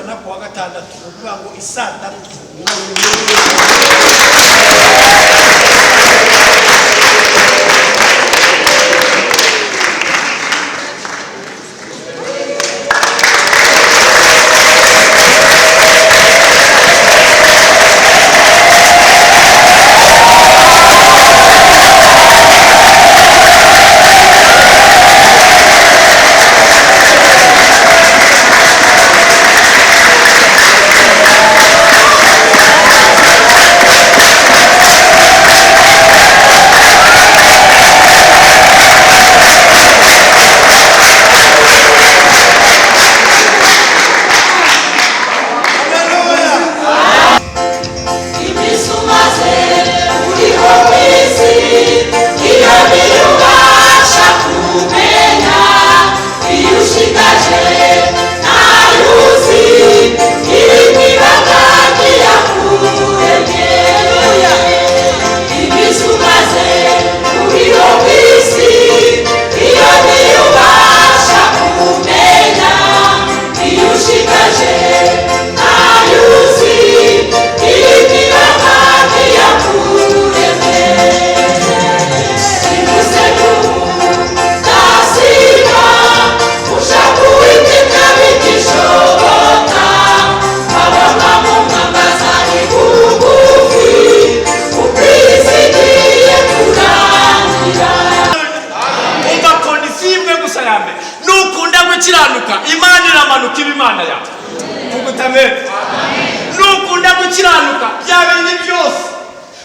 Turaterana ku wa gatandatu, ni ukuvuga ngo isaa 3. Gukiranuka, Imana iramanuka iba Imana yawe. Tugutamere. Nukunda gukiranuka, bya bindi byose,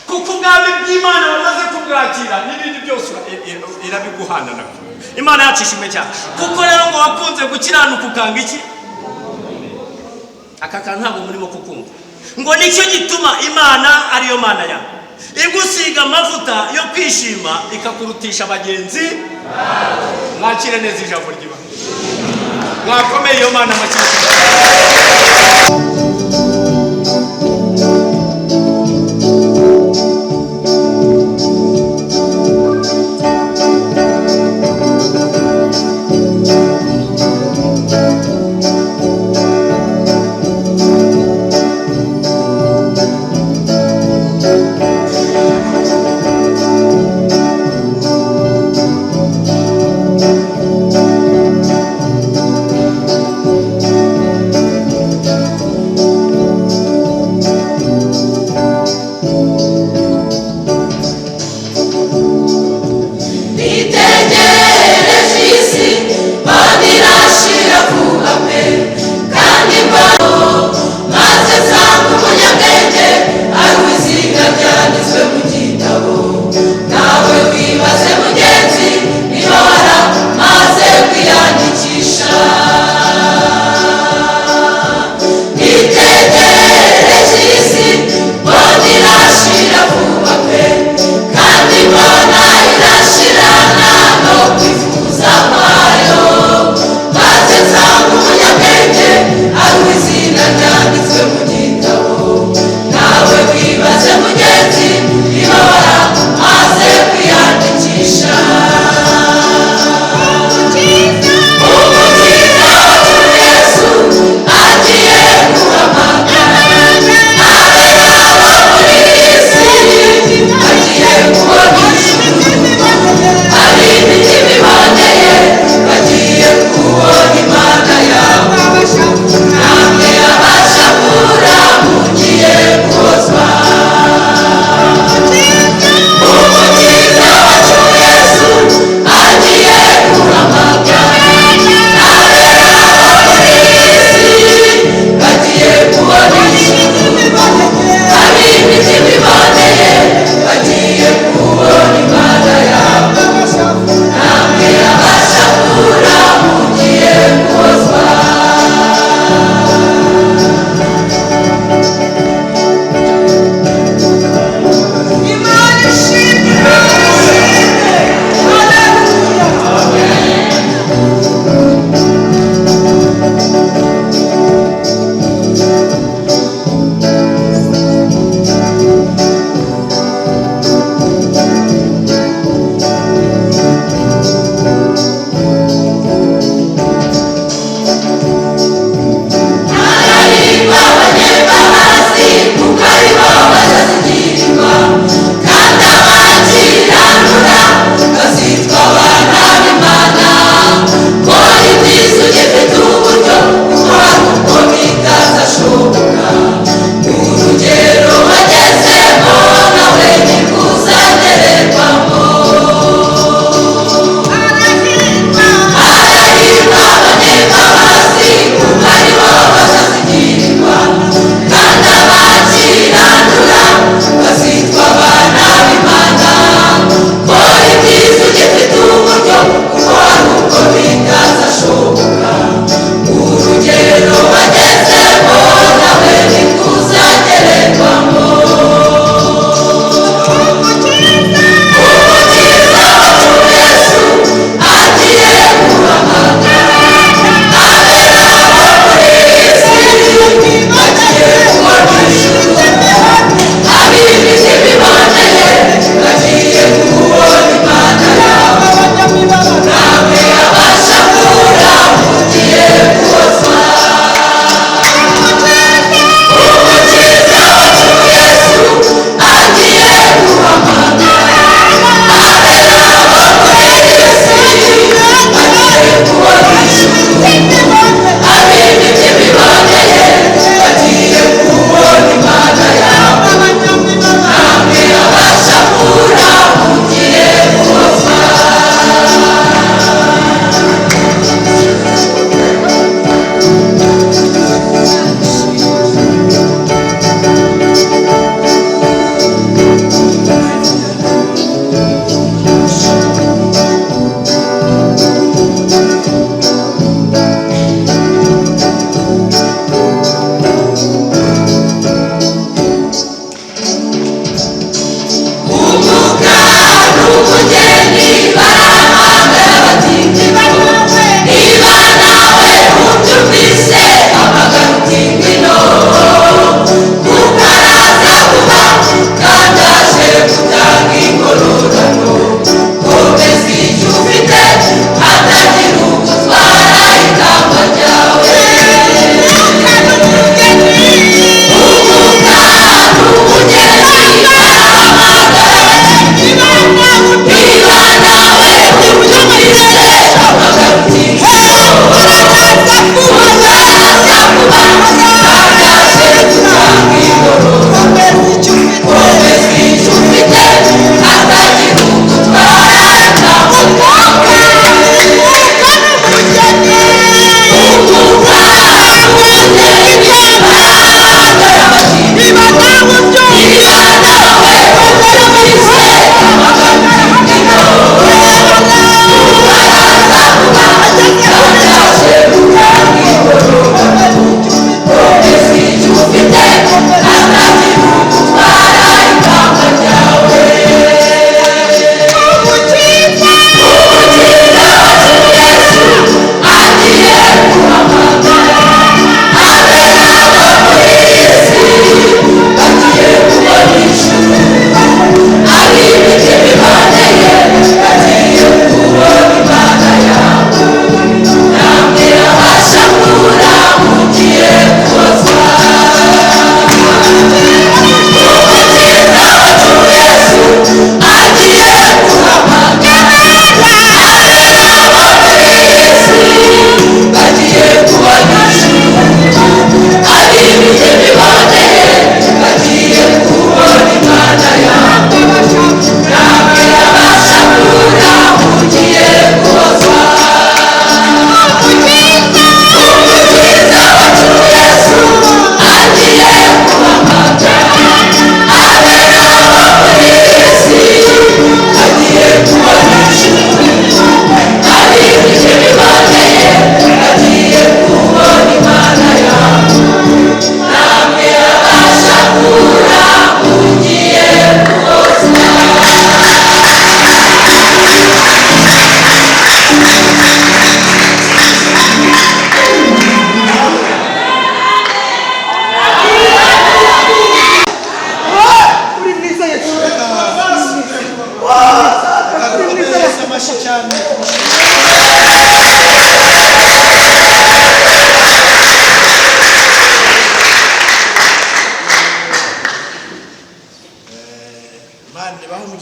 kuko ubwami bw'Imana wamaze kubwakira, n'ibindi byose irabiguhana nabyo. Imana yacu ishimwe cyane. Kuko rero ngo wakunze gukiranuka ukanga iki? Aka kantu ntabwo murimo kukumva. Ngo nicyo gituma Imana ariyo Mana yawe igusiga amavuta yo kwishima, ikakurutisha bagenzi. Mwakire neza ijambo ry'Imana. Mwakomeye iyo Mana amashyi.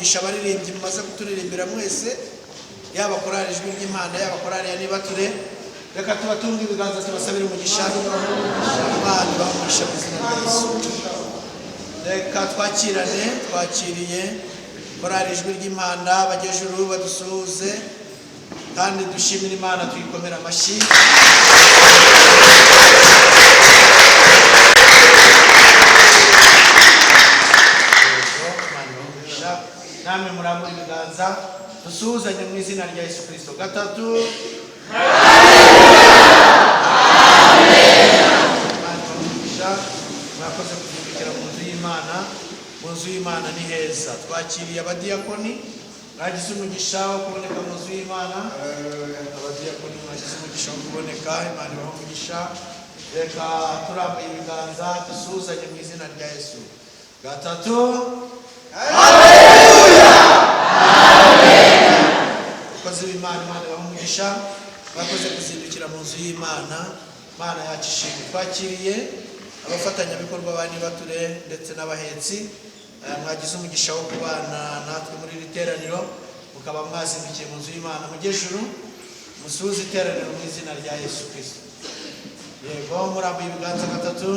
umugisha abaririmbyi mumaze kuturirimbira mwese, yaba korali Ijwi ry'Imana, yaba korali ya Nibature. Reka tubatunge ibiganza tubasabire umugisha. Imana ibahe umugisha mu izina rya Yesu. Reka twakirane, twakiriye korali Ijwi ry'Imana, abajyejuru badusuhuze kandi dushimire Imana, tuyikomere amashyi. Namwe murambura ibiganza dusuhuzanye mu izina rya Yesu Kristo. Gatatu. Mwakoze kuzindukira mu nzu y'Imana. Mu nzu y'Imana ni heza. Twakiriye abadiyakoni, mwagize umugisha wo kuboneka mu nzu y'Imana. Abadiyakoni mwagize umugisha wo kuboneka, Imana ibahe umugisha. Reka turambuye ibiganza dusuhuzanye mu izina rya Yesu. Gatatu. Abakozi b'Imana, Imana ibahe umugisha. Bakoze kuzindukira mu nzu y'Imana. Imana yacu ishimwe. Twakiriye abafatanyabikorwa ba Nibature ndetse n'abahetsi. Mwagize umugisha wo kubana natwe muri iri teraniro, mukaba mwazindukiye mu nzu y'Imana. Mujyejuru musuhuze iteraniro mu izina rya Yesu Kristo. Yego, murambuye ibiganza. Gatatu.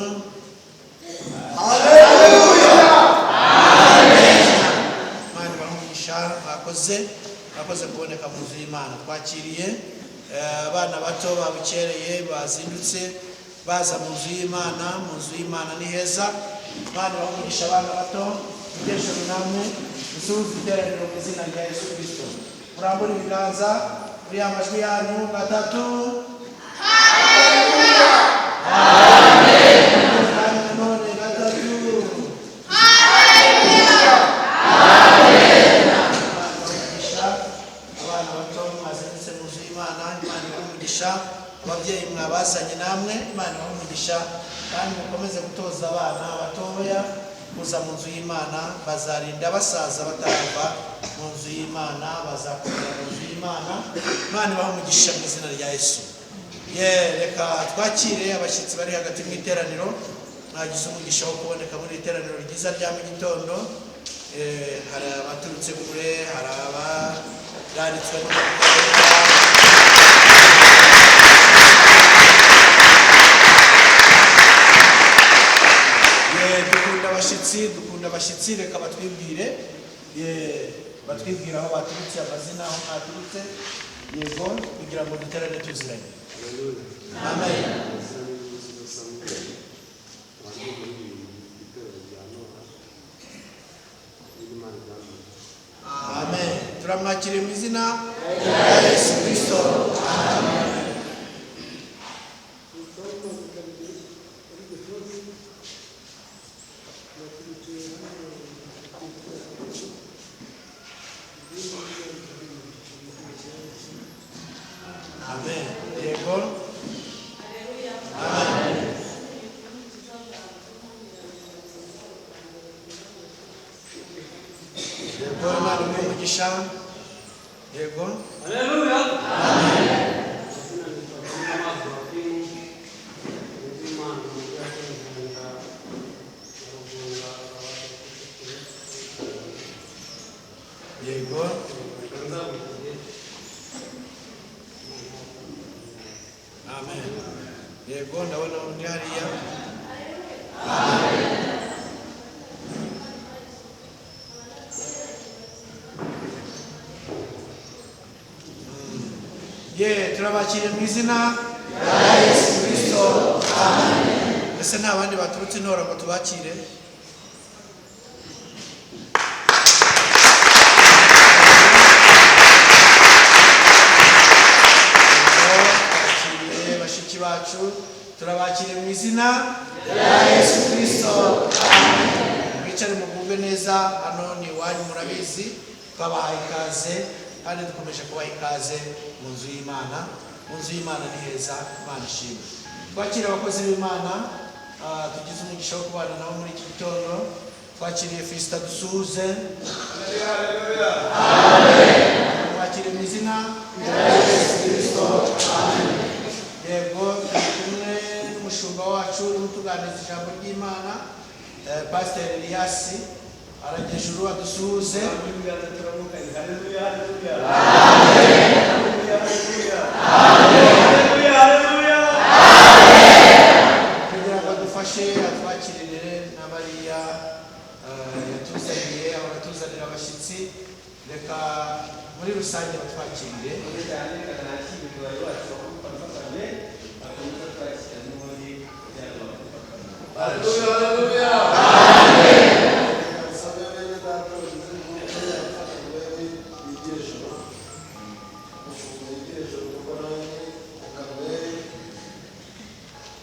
Imana ibahe umugisha. Mwakoze kuboneka mu nzu y'Imana. Twakiriye abana bato babukereye, bazindutse baza mu nzu y'Imana. Mu nzu y'Imana ni heza. Imana ibahe umugisha abana bato. Mujyejuru namwe musuhuze iteraniro mu izina rya Yesu Kristo. Murambure ibiganza muri ya majwi yanyu. Gatatu. Kandi nanone gatatu. Abana bato mwazindutse mu nzu y'Imana, Imana ibahe umugisha. Ababyeyi mwabazanye namwe, Imana ibahe umugisha. Kandi mukomeze gutoza abana batoya kuza mu nzu y'Imana. Bazarinda basaza batarava mu nzu y'Imana, bazakomera mu nzu y'Imana. Imana ibahe umugisha mu izina rya Yesu. Ye, reka twakire abashyitsi bari hagati mu iteraniro. Mwagize umugisha wo kuboneka muri iri teraniro ryiza rya mu gitondo. Hari abaturutse kure, hari abararitswe n'umwuka. Dukunda abashyitsi, dukunda abashyitsi. Reka batwibwire, batwibwire aho baturutse, amazina, aho mwaturutse, yego, kugira ngo duterane tuziranye. Amen. Amen. Turamwakiriye mu izina rya Yesu Kristo. Amen. Amen. Yego. Amen. Yego, Imana iguhe umugisha. Yego. Haleluya. Amen. Yego. Amen. Yego, ndabona undi hariya. Amen. Ye, turabakiriye mu izina rya Yesu Kristo. Amen. Ese nta bandi baturutse intora ngo tubakire? Twakiriye bashiki bacu, turabakiriye mu izina rya Yesu Kristo. Amen. Mwicare mugubwe neza, hano ni iwanyu murabizi, twabahaye ikaze kandi dukomeje kubaha ikaze mu nzu y'Imana. Mu nzu y'Imana ni heza, Imana ishimwe. Twakiriye abakozi b'Imana, tugize umugisha wo kubana nabo muri iki gitondo. Twakiriye Fisita, dusuhuze. Amen. Twakiriye mu izina rya Yesu Kristo. Amen. Yego, turi kumwe n'umushumba wacu urimo utuganiriza ijambo ry'Imana, Pastor Elias. Arajya ejuru adusuhuze. Haleluya, haleluya. Haleluya, haleluya. Haleluya, haleluya. Kugira ngo adufashe atwakirire na bariya yatuzaniye, abaratuzanira abashyitsi, reka muri rusange batwakirire. Haleluya, haleluya. Nsabe bene data bagize groupe y'abafatabuguzi bigira ijuru. Umushumba yigira ijuru kuko nanjye mu Karumeli,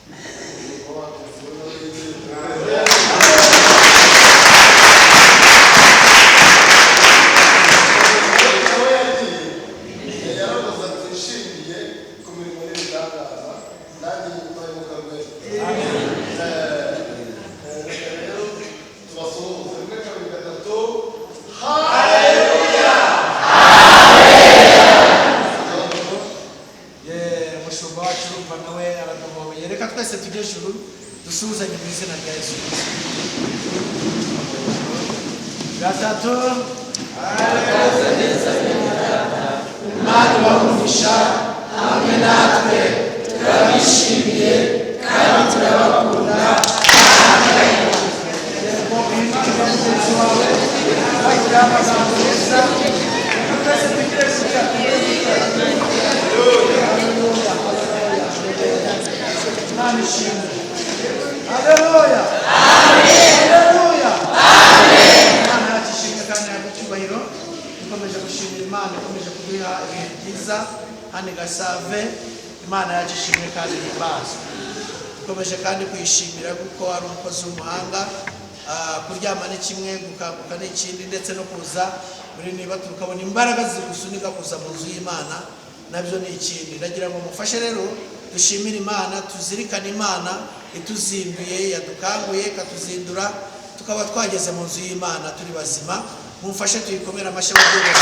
umushumba wacu nawe yigira ijuru. Nawe yagiye, yaravuze ati nshingiye ku mirimo y'ibitangaza, nanjye nyitwaye mu Karumeli. Rero tubasuhuze rimwe, kabiri, gatatu, haleluya! Ye, umushumba wacu urumva nawe araduhobeye. Reka twese tujye ejuru dusuhuzanye mu izina rya Yesu Kristo. Gatatu. Imana ibahe umugisha hamwe natwe, turabishimiye kandi turabakunda. Yego, uhindukire mugenzi wawe bagira amagambo meza. Reka twese tugire gutya. Haleluya, haleluya. Imana ishimwe. Haleluya, haleluya. Imana yacu ishimwe kandi ihabwe icyubahiro. Ikomeje gushimira Imana ikomeje kuduha ibihe byiza hano i Gasave. Imana yacu ishimwe kandi ihimbazwe. Dukomeje kandi kuyishimira kuko ari umukozi w'umuhanga. Kuryama ni kimwe, gukanguka ni ikindi, ndetse no kuza muri niba tukabona imbaraga zigusunika kuza mu nzu y'Imana nabyo ni ikindi. Ndagira ngo mufashe rero dushimire Imana, tuzirikane Imana ituzinduye, yadukanguye ikatuzindura tukaba twageze mu nzu y'Imana turi bazima. Mumfashe tuyikomere amashyi mu rwego.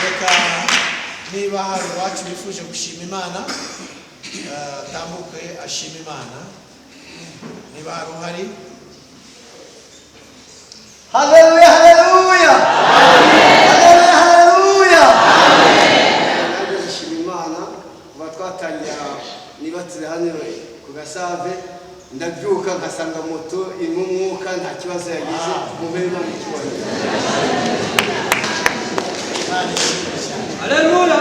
Reka niba hari uwacu wifuje gushima Imana, atambuke ashima Imana niba hari uhari. Haleluya, haleluya. Haleluya, haleluya. Nanjye ndashima Imana kuva twatangira niba turi hano ku Gasave, ndabyuka ngasanga moto irimo umwuka, nta kibazo yagize. Mumpe Imana icyubahiro. Imana ishimwe cyane. Haleluya!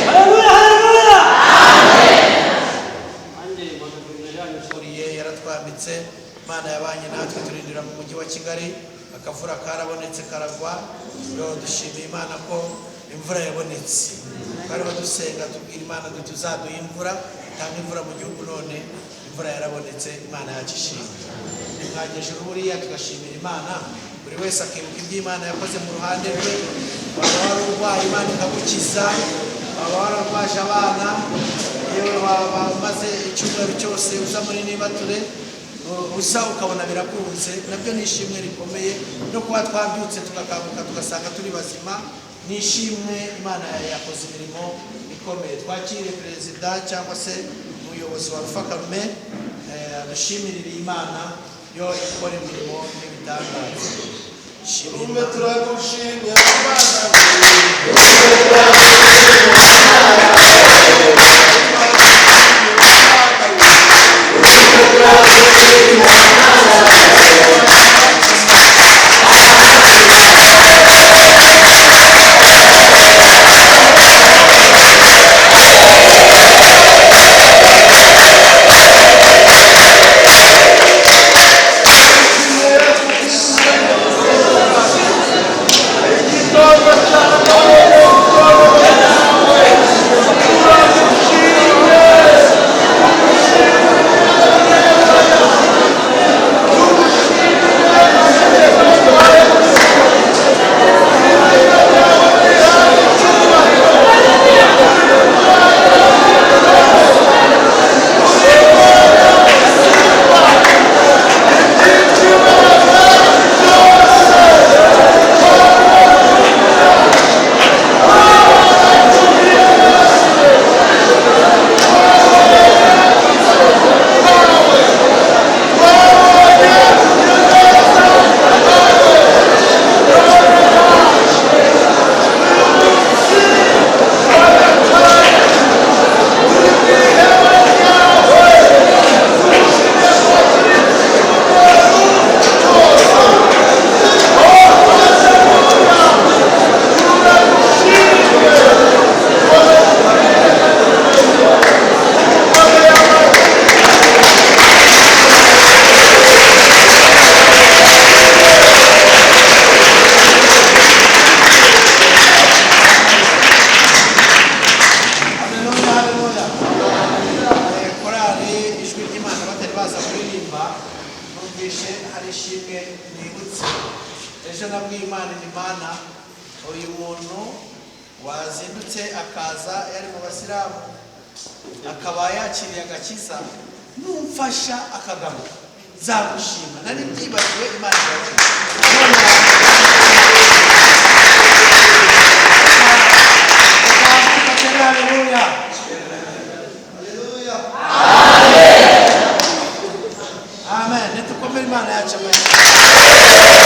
Haleluya, haleluya! Nanjye mpagaze imbere yanyu. Uriye yaratwambitse. Imana yabanye natwe turindira mu mujyi wa Kigali, akavura karabonetse karagwa. Rero dushimiye Imana ko imvura yabonetse. Twariho dusenga tubwira Imana duti uzaduha imvura, tanga imvura mu gihugu, none imvura yarabonetse. Imana yacu ishimwe. Mwageje buriya tugashimira Imana, buri wese akibuka ibyo Imana yakoze mu ruhande rwe. Waba wari urwaye Imana ikagukiza, waba wararwaje abana, yewe waba umaze icyumweru cyose uza muri nibature usa ukabona birakunze, nabyo ni ishimwe rikomeye. No kuba twabyutse tugakanguka tugasanga turi bazima ni ishimwe. Imana yakoze imirimo ikomeye. Twakire perezida cyangwa se umuyobozi wa Alpha Carmel, adushimirire Imana yo ikora imirimo n'ibitangaza. Shimira Umwe Imana. Turagushimye Imana. Igitondo cya none. Nabwiye Imana ni Mana, uyu muntu wazindutse akaza yari mu basilamu akaba yakiriye agakiza, numfasha akagaruka nzagushima. Nari byibagiwe, Imana irabaye. Haleluya, Haleluya. Amen. Nitukomere Imana yacu amashyi.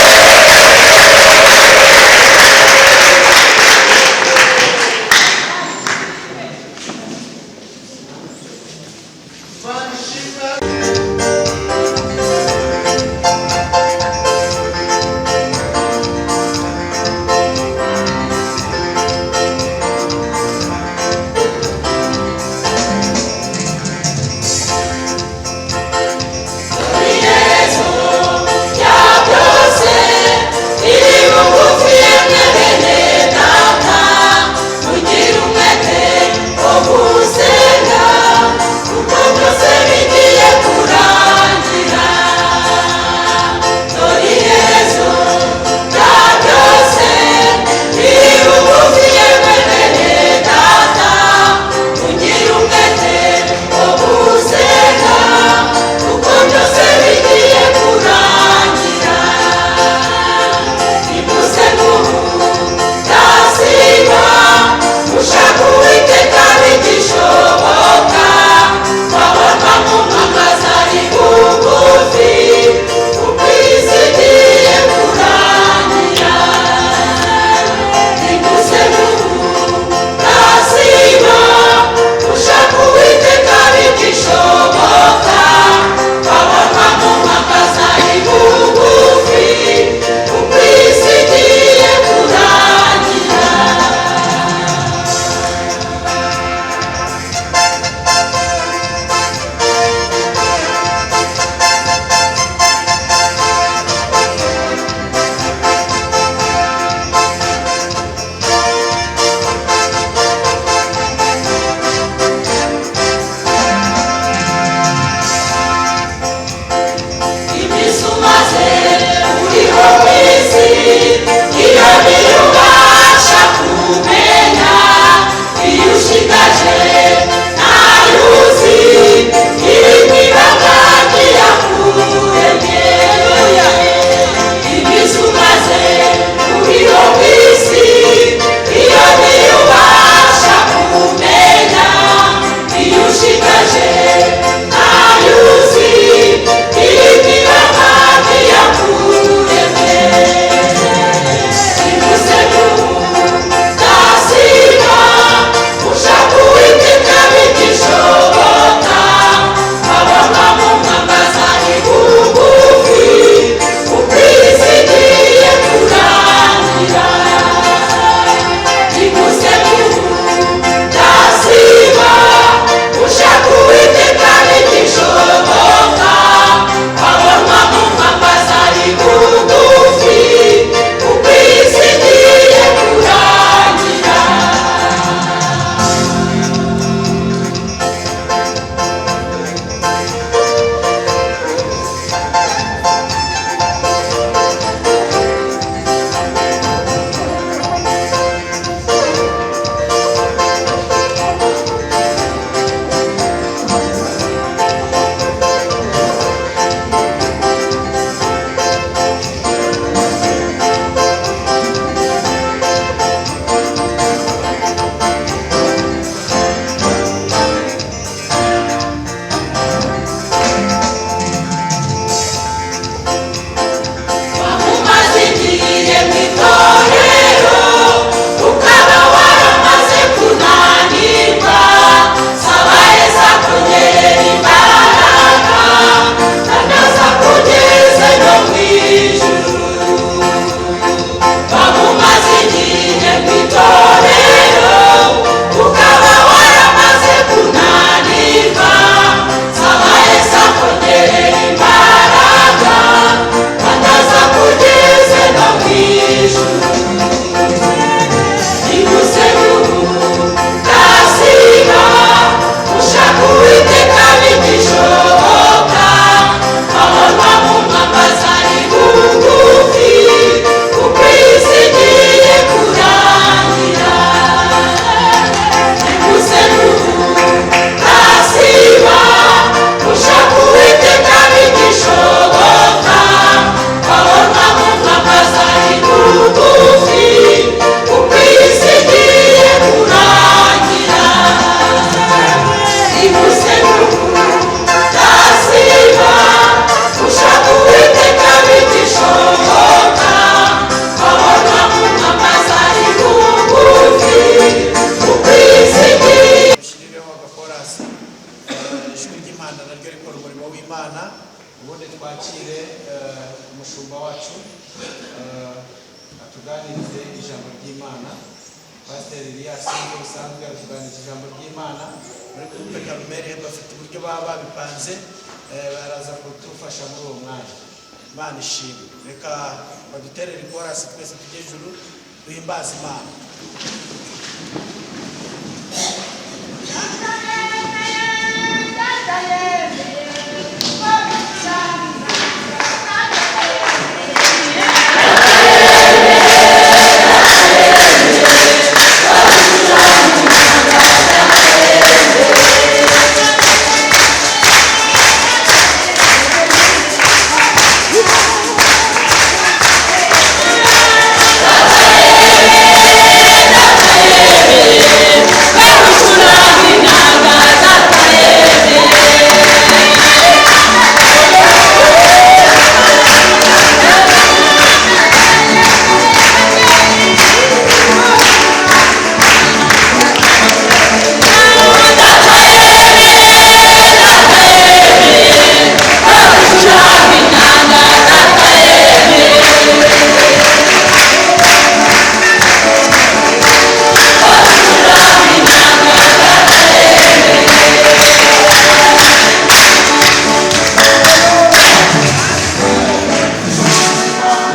Imana ishimwe. atuganirize ijambo ry'Imana. Pasiteri Elias nk'uko bisanzwe aratuganiriza ijambo ry'Imana. Muri groupe Karumeli bafite uburyo baba babipanze, baraza kudufasha muri uwo mwanya. Imana ishimwe. Reka baduterere ikorasi twese tujye ijuru duhimbaze Imana.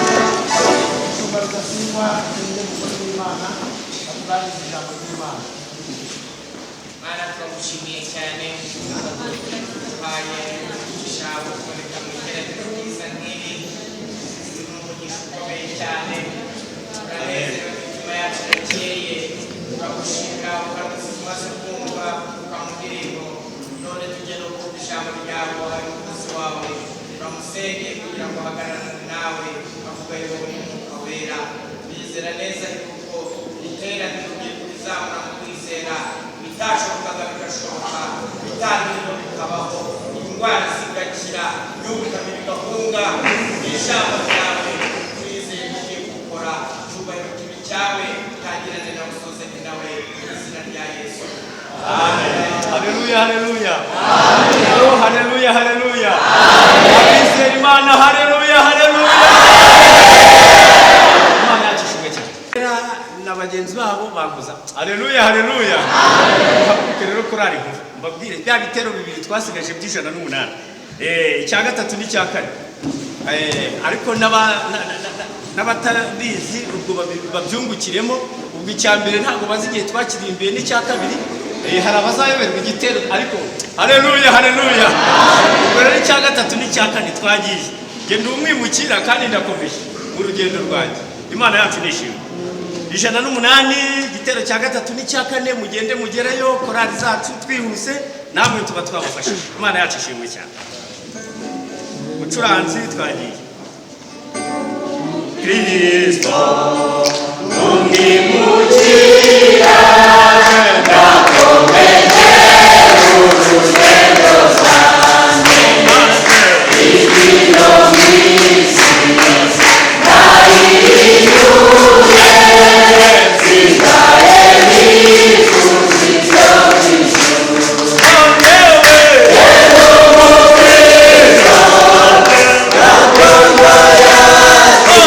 Umushumba Rudasingwa ni umukozi w'Imana, atuganiriza ijambo ry'Imana. Mana, turagushimiye cyane duhaye umugisha wo kuboneka mu iteraniro ryiza nk'iri. Ni umugisha ukomeye cyane, turanezerewe, imitima yacu irakeye. Turagushimira ubuhanuzi tumaze kumva kuva mu ndirimbo, none tujye no kumva ijambo ryawe. Wahaye umukozi wawe, turamusengeye kugira ngo ahagararane nawe avuga yobowe n'Umwuka Wera. Twizera neza yuko iteraniro ugiye kurizamura mu kwizera, ibitashobokaga bigashoboka, ibitari biriho bikabaho, indwara zigakira, y'ubutami bigahunga. Ijambo ryawe twizeye ko ugiye gukora. Icyubahiro kibe cyawe, tangirane nawe usozanye nawe mu izina rya Yesu. Haleluya, haleluya. Oh, haleluya, haleluya. Abizera Imana, haleluya, haleluya. Imana yacu ishimwe cyane. Na bagenzi babo banguza. Haleluya, haleluya. Muhaguruke rero korali nkuru. Mbabwire bya bitero bibiri twasigaje by'108. Icya gatatu n'icya kane. Ariko n'abatabizi ubwo babyungukiremo. Ubwo icya mbere ntabwo bazi igihe twakirimbiye n'icya kabiri. Hari abazayoberwa igitero, ariko haleluya, haleluya. Ubwo rero icya gatatu n'icya kane twagiye. Njye ndi umwimukira kandi ndakomeje mu rugendo rwanjye. Imana yacu nishimwe. 108, igitero cya gatatu n'icya kane, mugende mugereyo, korali zacu twihuse, namwe tuba twabafashije. Imana yacu ishimwe cyane. Mucuranzi twagiye. Kristo umwimukira ndakomeje urugendo rwanjye, ibiro mw'isi ndayinyuye, nsigaye nifuza ibyo mw'ijuru. Yesu umukristo gakondo yacu.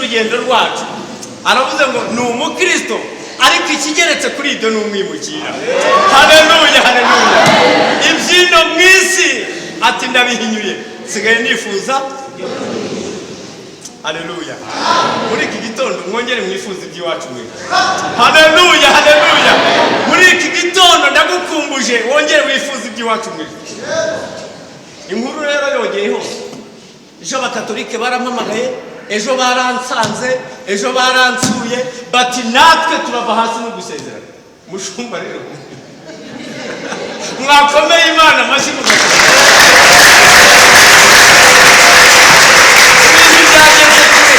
y'urugendo rwacu. Aravuze ngo ni umukristo, ariko ikigeretse kuri ibyo ni umwimukira. Haleluya, haleluya. Ibyino mu isi ati ndabihinyuye, nsigaye nifuza. Haleluya. Muri iki gitondo mwongere mwifuza iby'iwacu mwe. Haleluya, haleluya. Muri iki gitondo ndagukumbuje wongere wifuza iby'iwacu mwe. Inkuru rero yogeye hose. Ejo abakatolike barampamagaye, ejo baransanze, ejo baransuye, bati natwe turava hasi no gusezerana. Mushumba rero mwakomeye Imana amashyi mugakomera. Ibintu byageze kure,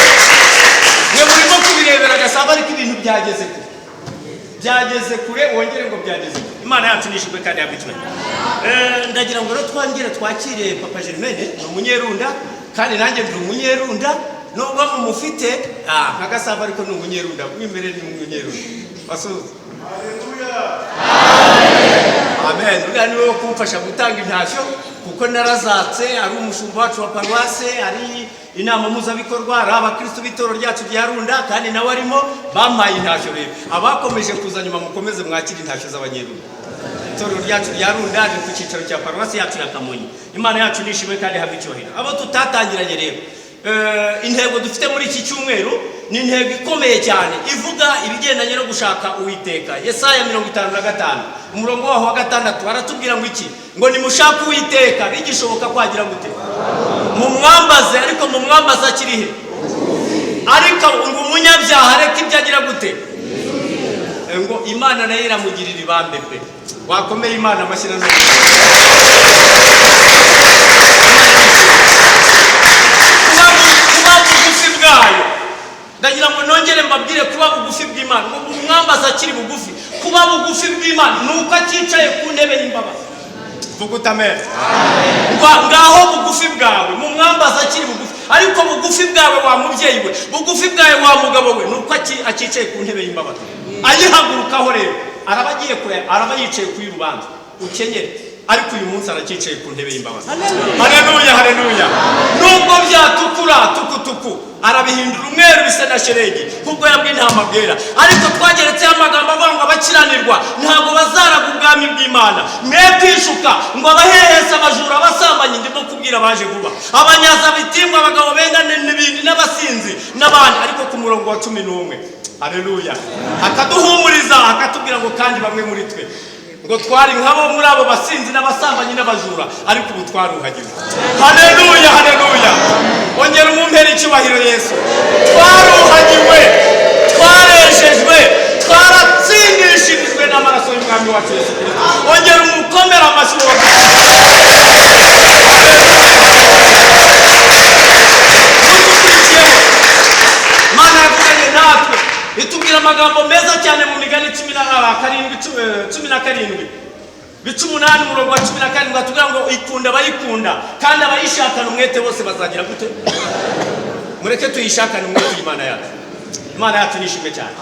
mwe murimo kubirebera Gasabo, ariko ibintu byageze kure, byageze kure, wongere ngo byageze kure. Imana yacu nishimwe kandi yabwikiwe. Ndagira ngo rero twongere twakire Papa Germaine, ni umunyerunda kandi nanjye ndi umunyerunda, nubwo mumufite nka Gasabo ariko ni umunyerunda, mw'imbere ni umunyerunda. Basuhuze. Amen. Uriya niwe wo kumfasha gutanga intashyo, kuko narazatse, ari umushumba wacu wa paruwase, ari inama mpuzabikorwa, ari abakristo b'itorero ryacu rya Runda, kandi nawe arimo, bampaye intashyo. Rero abakomeje kuza nyuma mukomeze mwakire intashyo z'abanyerunda. Itorero ryacu rya Runda riri ku cyicaro cya paruwasi yacu ya Kamonyi. Imana yacu nishimwe kandi habe icyubahiro. Abo tutatangiranye rero, intego dufite muri iki cyumweru ni intego ikomeye cyane ivuga ibigendanye no gushaka Uwiteka. Yesaya 55 umurongo waho wa 6 aratubwira ngo iki? Ngo nimushake Uwiteka bigishoboka kwagira gute? Mumwambaze, ariko mumwambaze akiri he? Ariko ngo umunyabyaha areke ibyo agira gute? Ngo Imana nayo iramugirira ibambe pe. Wakomeye Imana amashyi na none. Kuba bugufi bwayo, ndagira ngo nongere mbabwire kuba bugufi bw'Imana. Ngo umwambaza akiri bugufi, kuba bugufi bw'Imana ni uko akicaye ku ntebe y'imbabazi. Vuga amen. Ngaho bugufi bwawe mumwambaza akiri bugufi, ariko bugufi bwawe wa mubyeyi we, bugufi bwawe wa mugabo we, ni uko akicaye ku ntebe y'imbabazi. Ayihagurukaho rero araba agiye kure, araba yicaye ku y'urubanza ukenyere, ariko uyu munsi arakicaye ku ntebe y'imbabazi. Haleluya, haleluya. Nubwo byatukura tukutuku, arabihindura umweru bisa na sheregi nk'ubwoya bw'intama bwera. Ariko twageretseho amagambo avuga ngo abakiranirwa ntabwo bazaraga ubwami bw'Imana. Mwe kwishuka ngo abahehesa, abajura, abasambanyi, ndimo kubwira abaje vuba, abanyazabitimwa, abagabo benda n'ibindi, n'abasinzi n'abandi. Ariko ku murongo wa 11, haleluya, akaduhumuriza akatubwira ngo kandi bamwe muri twe ngo twari nk'abo muri abo basinzi n'abasambanyi n'abajura, ariko ubu twaruhagiwe. Haleluya, haleluya. Ongera umumpere icyubahiro Yesu. Twaruhagiwe, twarejejwe, twaratsindishirijwe n'amaraso y'umwami wacu Yesu Kristo. Ongera umukomere amashyi. Dukurikiyeho, Imana yavuganye natwe itubwira amagambo meza cyane mu migani 17 17 bice 8 umurongo wa 17, atubwira ngo ikunda abayikunda kandi abayishakana umwete bose bazagira gute? Mureke tuyishakane umwete Imana yacu. Imana yacu nishimwe cyane.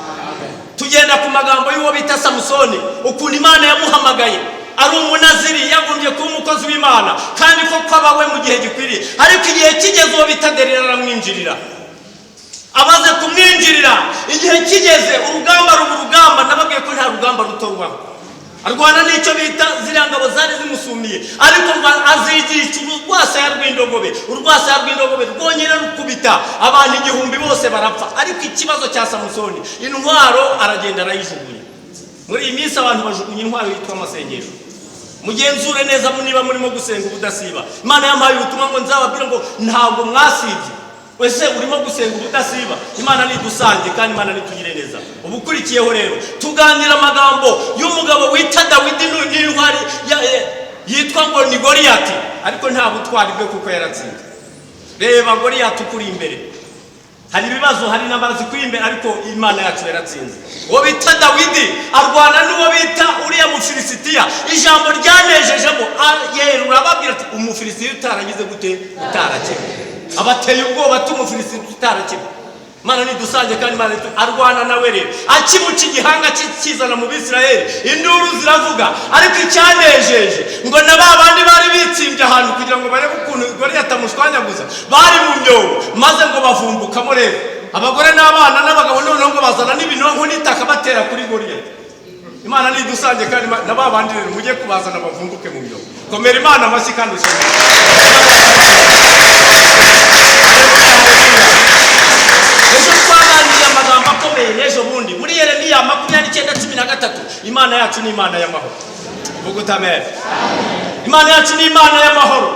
Tugenda ku magambo y'uwo bita Samusoni, ukuntu Imana yamuhamagaye ari umunaziri, yagombye kuba umukozi w'Imana kandi koko abawe mu gihe gikwiriye, ariko igihe kigeze uwo bita Delila aramwinjirira. Amaze kumwinjirira, igihe kigeze urugamba ruba urugamba. Nababwiye ko nta rugamba rutorwaho. Arwana n'icyo bita ziriya ngabo zari zimusumiye, ariko ngo azigisha urwasaya rw'indogobe. Urwasaya rw'indogobe rwonyine rukubita abantu 1000 bose barapfa. Ariko ikibazo cya Samusoni, intwaro aragenda arayijugunya. Muri iyi minsi abantu bajugunya intwaro yitwa amasengesho. Mugenzure neza niba murimo gusenga ubudasiba. Imana yampaye ubutumwa ngo nzababwire ngo ntabwo mwasibye. Wese urimo gusenga ubudasiba, Imana nidusange kandi Imana nitugire neza. Ubukurikiyeho rero tuganira amagambo y'umugabo wita Dawidi n'intwari yitwa ngo ni Goliyati, ariko nta butwari bwe kuko yaratsinze. Reba Goliyati ukuri imbere, hari ibibazo, hari intambara zikuri imbere, ariko Imana yacu yaratsinze. Uwo bita Dawidi arwana n'uwo bita uriya Mufilisitiya. Ijambo ryanejejemo yerura ababwira ati Umufilisitiya utaragize gute? Utarakebwe. Abateye ubwoba ati Umufilisitiya utarakebwe. Imana nidusange kandi Imana arwana nawe rero akimuca igihanga kizana mu Bisirayeli, induru ziravuga. Ariko icyanejeje ngo na ba bandi bari bitsimbye ahantu kugira ngo barebe ukuntu Goliyati amushwanyaguza, bari mu myobo, maze ngo bavumbukamo rero. Abagore n'abana n'abagabo noneho ngo bazana n'ibinonko n'itaka batera kuri Goliyati. Imana nidusange kandi na ba bandi rero mujye kubazana bavumbuke mu byobo. Komera Imana amashyi kandi ushime. Ejo twaganiriye amagambo akomeye n'ejo bundi muri Yeremiya 29:13. Imana yacu ni Imana y'amahoro. Vuga uti amen. Imana yacu ni Imana y'amahoro.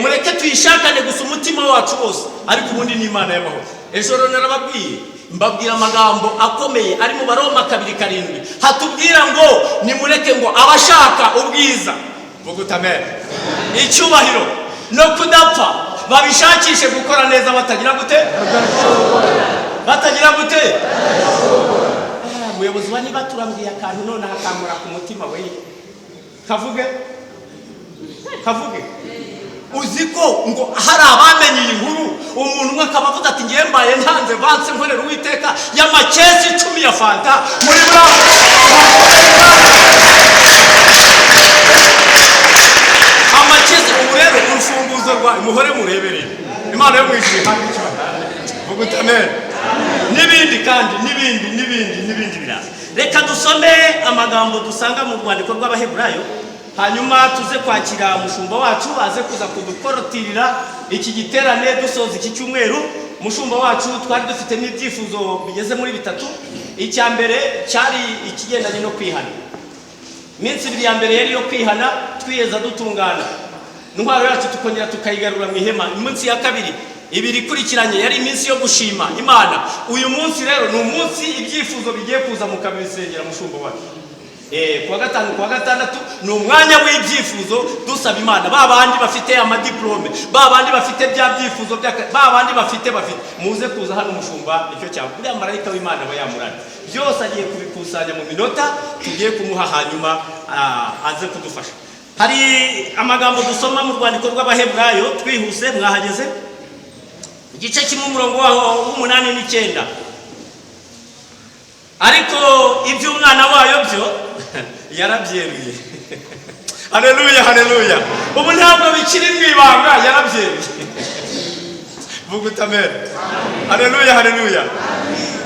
Mureke tuyishakane gusa umutima wacu wose, ariko ubundi ni Imana y'amahoro. Ejo rero narababwiye, mbabwira amagambo akomeye ari mu Baroma 2:7, hatubwira ngo nimureke ngo abashaka ubwiza, vuga uti amen, icyubahiro no kudapfa babishakishe gukora neza batagira gute? Batagira gute? Umuyobozi wa niba turambwiye akantu none akankora ku mutima we. Kavuge? Kavuge? Uzi ko ngo hari abamenye iyi nkuru, umuntu umwe akaba avuga ati ngiye mbaye ntanze vanse nkorera Uwiteka y'amakesi 10 ya fanta muri amakesi. Ubu rero urufunguzo rwa muhore murebereye Imana yo mu ijuru ihabwe icyubahiro. Vuga uti amen. N'ibindi kandi n'ibindi n'ibindi n'ibindi biraza. Reka dusome amagambo dusanga mu rwandiko rw'Abaheburayo, hanyuma tuze kwakira umushumba wacu aze kuza kudukorotirira iki giterane dusoza iki cyumweru. Umushumba wacu twari dufitemo ibyifuzo bigeze muri 3. Icya mbere cyari ikigendanye no kwihana. Iminsi 2 ya mbere yari yo kwihana, twiyeza dutungana, intwaro yacu tukongera tukayigarura mu ihema. Iminsi ya kabiri 2 ikurikiranye yari iminsi yo gushima Imana. Uyu munsi rero ni umunsi ibyifuzo bigiye kuza mukabisengera mushumba wacu. Kuwa gatanu kuwa gatandatu ni umwanya w'ibyifuzo dusaba Imana. Ba bandi bafite amadiplome, ba bandi bafite bya byifuzo, ba bandi bafite muze kuza hano umushumba icyo cyabo. Uriya marayika w'Imana aba yamuranye byose, agiye kubikusanya mu minota tugiye kumuha, hanyuma aze kudufasha. Hari amagambo dusoma mu rwandiko rw'Abaheburayo twihuse, mwahageze, igice kimwe umurongo waho w'8 n'9. Ariko iby'umwana wayo byo yarabyeruye. Haleluya, haleluya. Ubu ntabwo bikiri mu ibanga, yarabyeruye. Vuga uti amen. Haleluya, haleluya.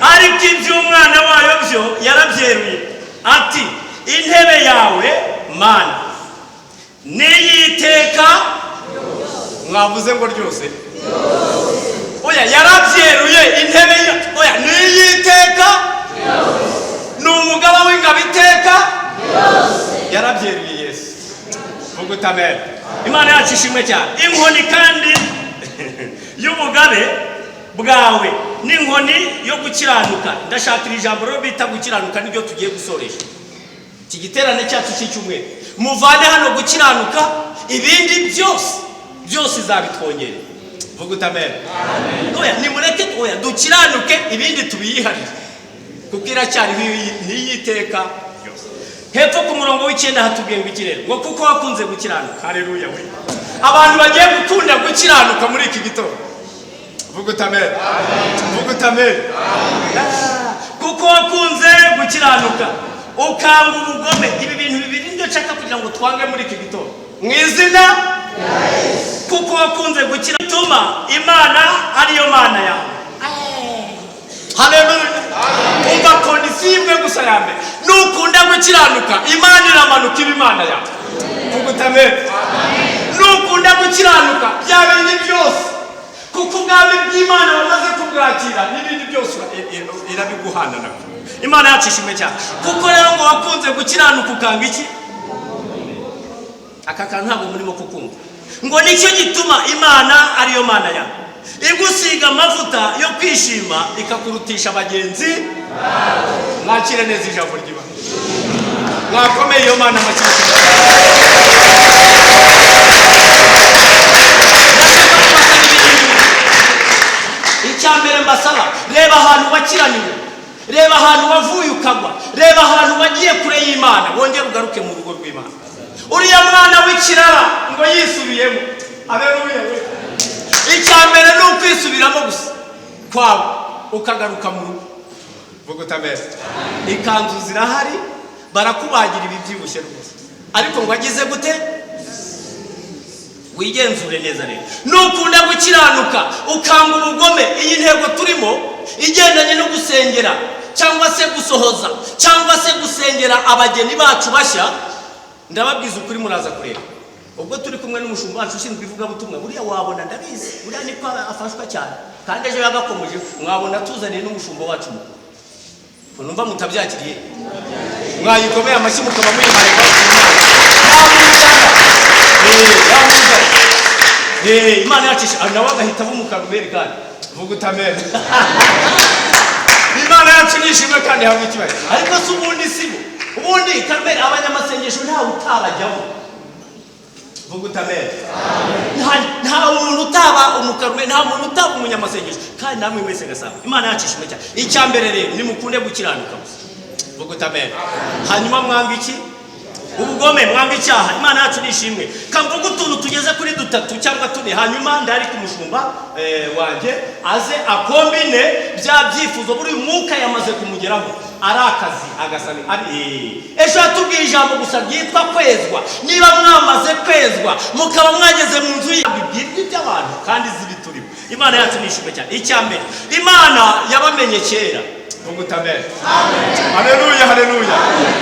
Ariko iby'umwana wayo byo yarabyeruye ati intebe yawe Mana niyiteka. Mwavuze ngo ryose? Oya, yarabyeruye intebe oya niyiteka, ni umugaba w'ingabo iteka, yarabyeruye Yesu. Vuga uti amen. Imana yacu ishimwe cyane. Inkoni kandi y'ubugabe bwawe n'inkoni yo gukiranuka. Ndashakira ijambo rero bita gukiranuka, nibyo tugiye gusoresha iki giterane cyacu cy'icyumweru. Muvane hano gukiranuka, ibindi byose byose izabitwongera. Vuga uti amen. Oya nimureke, oya dukiranuke, ibindi tubiyiharire kuko iracyariho n'iyiteka ryose. Hepfo ku murongo w'9 hatubwiye ngo iki rero? Ngo kuko wakunze gukiranuka. Haleluya we. Abantu bagiye gukunda gukiranuka muri iki gitondo. Vuga uti amen. Vuga uti amen. Kuko wakunze gukiranuka ukanga ubugome. Ibi bintu bibiri nibyo nshaka kugira ngo twange muri iki gitondo mu izina kuko wakunze gukiranuka, Imana ariyo Mana yawe. Haleluya. Umva kondisiyo imwe gusa ya mbere, nukunda gukiranuka Imana iramanuka iba Imana yawe. Vuga uti amen. Nukunda gukiranuka bya bindi byose, kuko ubwami bw'Imana wamaze kubwakira, n'ibindi byose irabiguhana nabyo. Imana yacu ishimwe cyane. Kuko rero ngo wakunze gukiranuka ukanga iki? Aka kantu ntabwo murimo kukumva. Ngo nicyo gituma Imana ariyo Mana yawe igusiga amavuta yo kwishima ikakurutisha bagenzi. Mwakire neza ijambo ry'Imana. Mwakomeye iyo Mana amashyi. Icya mbere mbasaba, reba ahantu wakiraniwe, reba ahantu wavuye ukagwa, reba ahantu wagiye kure y'Imana, wongere ugaruke mu rugo rw'Imana. Uriya mwana w'ikirara ngo yisubiyemo. Haleluya. Icya mbere ni ukwisubiramo gusa kwawe ukagaruka mu rugo. Vuga uti amen. Ikanzu zirahari, barakubagira ibibyibushye rwose, ariko ngo agize gute? Wigenzure neza rero. Nukunda gukiranuka ukanga ubugome, iyi ntego turimo igendanye no gusengera cyangwa se gusohoza cyangwa se gusengera abageni bacu bashya, ndababwiza ukuri, muraza kureba ubwo turi kumwe n'umushumba wacu ushinzwe ivugabutumwa. Buriya wabona, ndabizi, buriya niko afashwa cyane, kandi ejo yagakomeje, mwabona tuzaniye n'umushumba wacu mukuru. Numva mutabyakiriye, mwayikomeye amashyi mukaba muyihaye. Yamuzana, Imana yacu, nawe agahita aba umukarumeri. Kandi vuga utamena, Imana yacu nishimwe kandi hamwe ikibazo. Ariko si ubundi, si bo ubundi Karumeri, abanyamasengesho ntawe utarajyamo. Vuga utamena. Nta muntu utaba umukarumeri, nta muntu utaba umunyamasengesho. Kandi namwe mwese gasaba, Imana yacu ishimwe cyane. Icya mbere rero, nimukunde gukiranuka gusa. Vuga utamena. Hanyuma mwanga iki? Ubugome. Mwanga icyaha. Imana yacu nishimwe. Kamvuga utuntu tugeze kuri dutatu cyangwa tune, hanyuma ndari ku mushumba wanjye aze akombine bya byifuzo. Buri mwuka yamaze kumugeraho, ari akazi agasaba ari ejo yatubwiye ijambo gusa ryitwa kwezwa. Niba mwamaze kwezwa mukaba mwageze mu nzu bibwirwa iby'abantu kandi zibiturimo. Imana yacu nishimwe cyane. Icya mbere, Imana yabamenye kera. Vuga utamena. Haleluya, haleluya.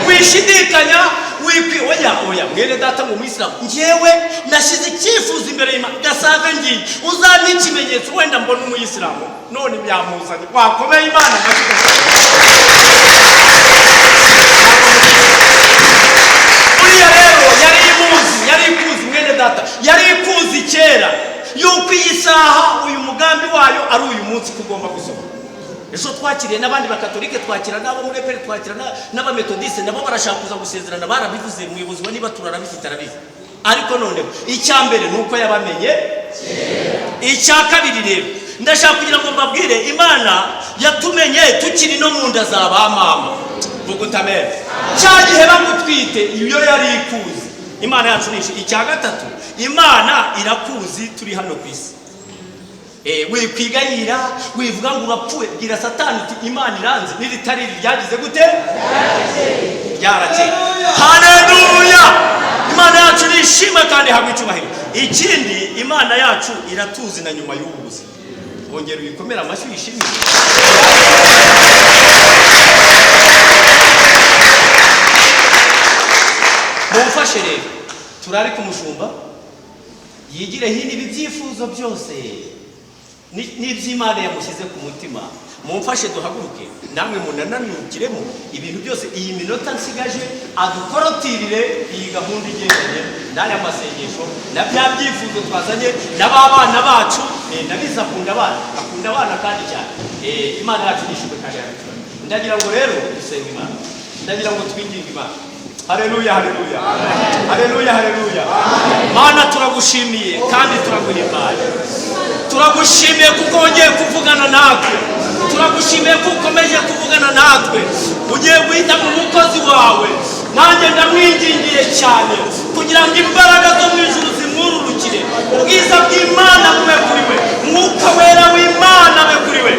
Wishidikanya, wikwi, oya oya, mwene data ngo umuyisilamu, njyewe nashyize icyifuzo imbere y'Imana Gasave, ngiye uzampa ikimenyetso wenda mbona umuyisilamu. None byamuzanye, wakomeye Imana amashyi. Buriya rero yari imuzi, yari ikuzi, mwene data, yari ikuzi kera yuko iyi saha uyu mugambi wayo ari uyu munsi ko ugomba gusohoka. Ejo twakiriye n'abandi bakatolike, twakira n'abo muri EPR, twakira n'abametodiste, nabo barashaka kuza gusezerana, barabivuze. Umuyobozi wa niba turarabifite arabizi. Ariko noneho icya mbere ni uko yabamenye. Icya kabiri rero, ndashaka kugira ngo mbabwire, Imana yatumenye tukiri no mu nda za ba mama. Vuga utamena. Cya gihe bagutwite, iyo yari ikuzi. Imana yacu ni icya gatatu, Imana irakuzi turi hano ku isi. Wikwiganyira, wivuga ngo urapfuye. Bwira Satani uti Imana iranze, n'iritari ryagize gute? Ryarakeye. Haleluya! Imana yacu nishimwe kandi ihabwe icyubahiro. Ikindi, Imana yacu iratuzi na nyuma y'ubu buzima. Wongera uyikomere amashyi uyishimire. Mumfashe rero turare ku mushumba yigire hino ibi byifuzo byose n'iby'Imana yamushyize ku mutima. Mumfashe duhaguruke, namwe munananukiremo ibintu byose. Iyi minota nsigaje adukorotirire iyi gahunda igendanye n'aya masengesho na bya byifuzo twazanye n'ababana bacu. Ndabizi akunda abana, akunda abana kandi cyane. Imana yacu nishimwe kandi yabitura. Ndagira ngo rero dusenge Imana, ndagira ngo twinginge Imana. Haleluya, haleluya, haleluya, haleluya. Mana, turagushimiye kandi turaguhimbaye. Turagushimiye kuko wongeye kuvugana natwe, turagushimiye ko ukomeje kuvugana natwe. Ugiye guhitamo umukozi wawe, nanjye ndamwingingiye cyane kugira ngo imbaraga zo mu ijuru zimwururukire, ubwiza bw'Imana bube kuri we, Mwuka Wera w'Imana abe kuri we.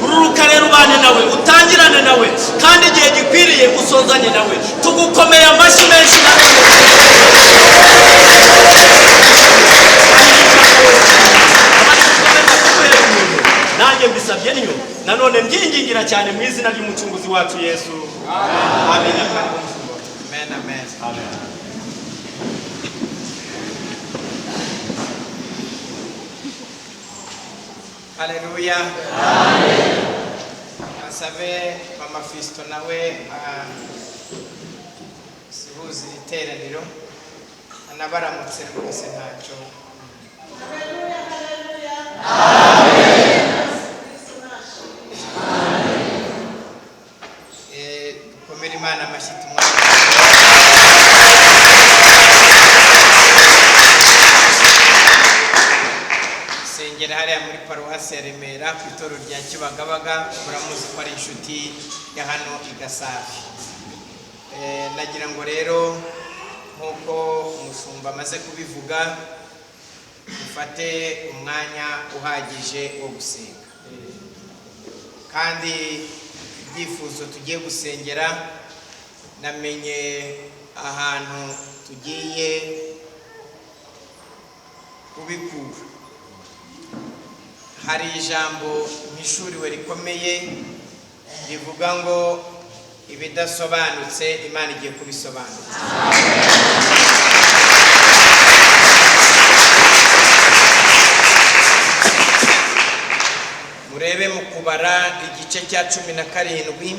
Ururuka rero ubane nawe, utangirane nawe, kandi igihe gikwiriye usozanye nawe. Tugukomeye amashyi menshi. Nanjye mbisabye niyo nanone mbyingingira cyane mu izina ry'Umucunguzi wacu Yesu. Amen. Amen, amen. Amen. Haleluya. Asabe Mama Fisto nawe suhuza iri teraniro, anabaramutse rwose ntacyo. Haleluya, haleluya. Dukomere Imana amashyi tumwakire. Sengera hariya muri paruwasi ya Remera ku itorero rya Kibagabaga, muramuzi ko ari inshuti ya hano i Gasave. Nagira ngo rero nk'uko umushumba amaze kubivuga, dufate umwanya uhagije wo gusenga, kandi ibyifuzo tugiye gusengera, namenye ahantu tugiye Kubikura hari ijambo mpishuriwe rikomeye rivuga ngo ibidasobanutse Imana igiye kubisobanura. Murebe mu Kubara igice cya 17,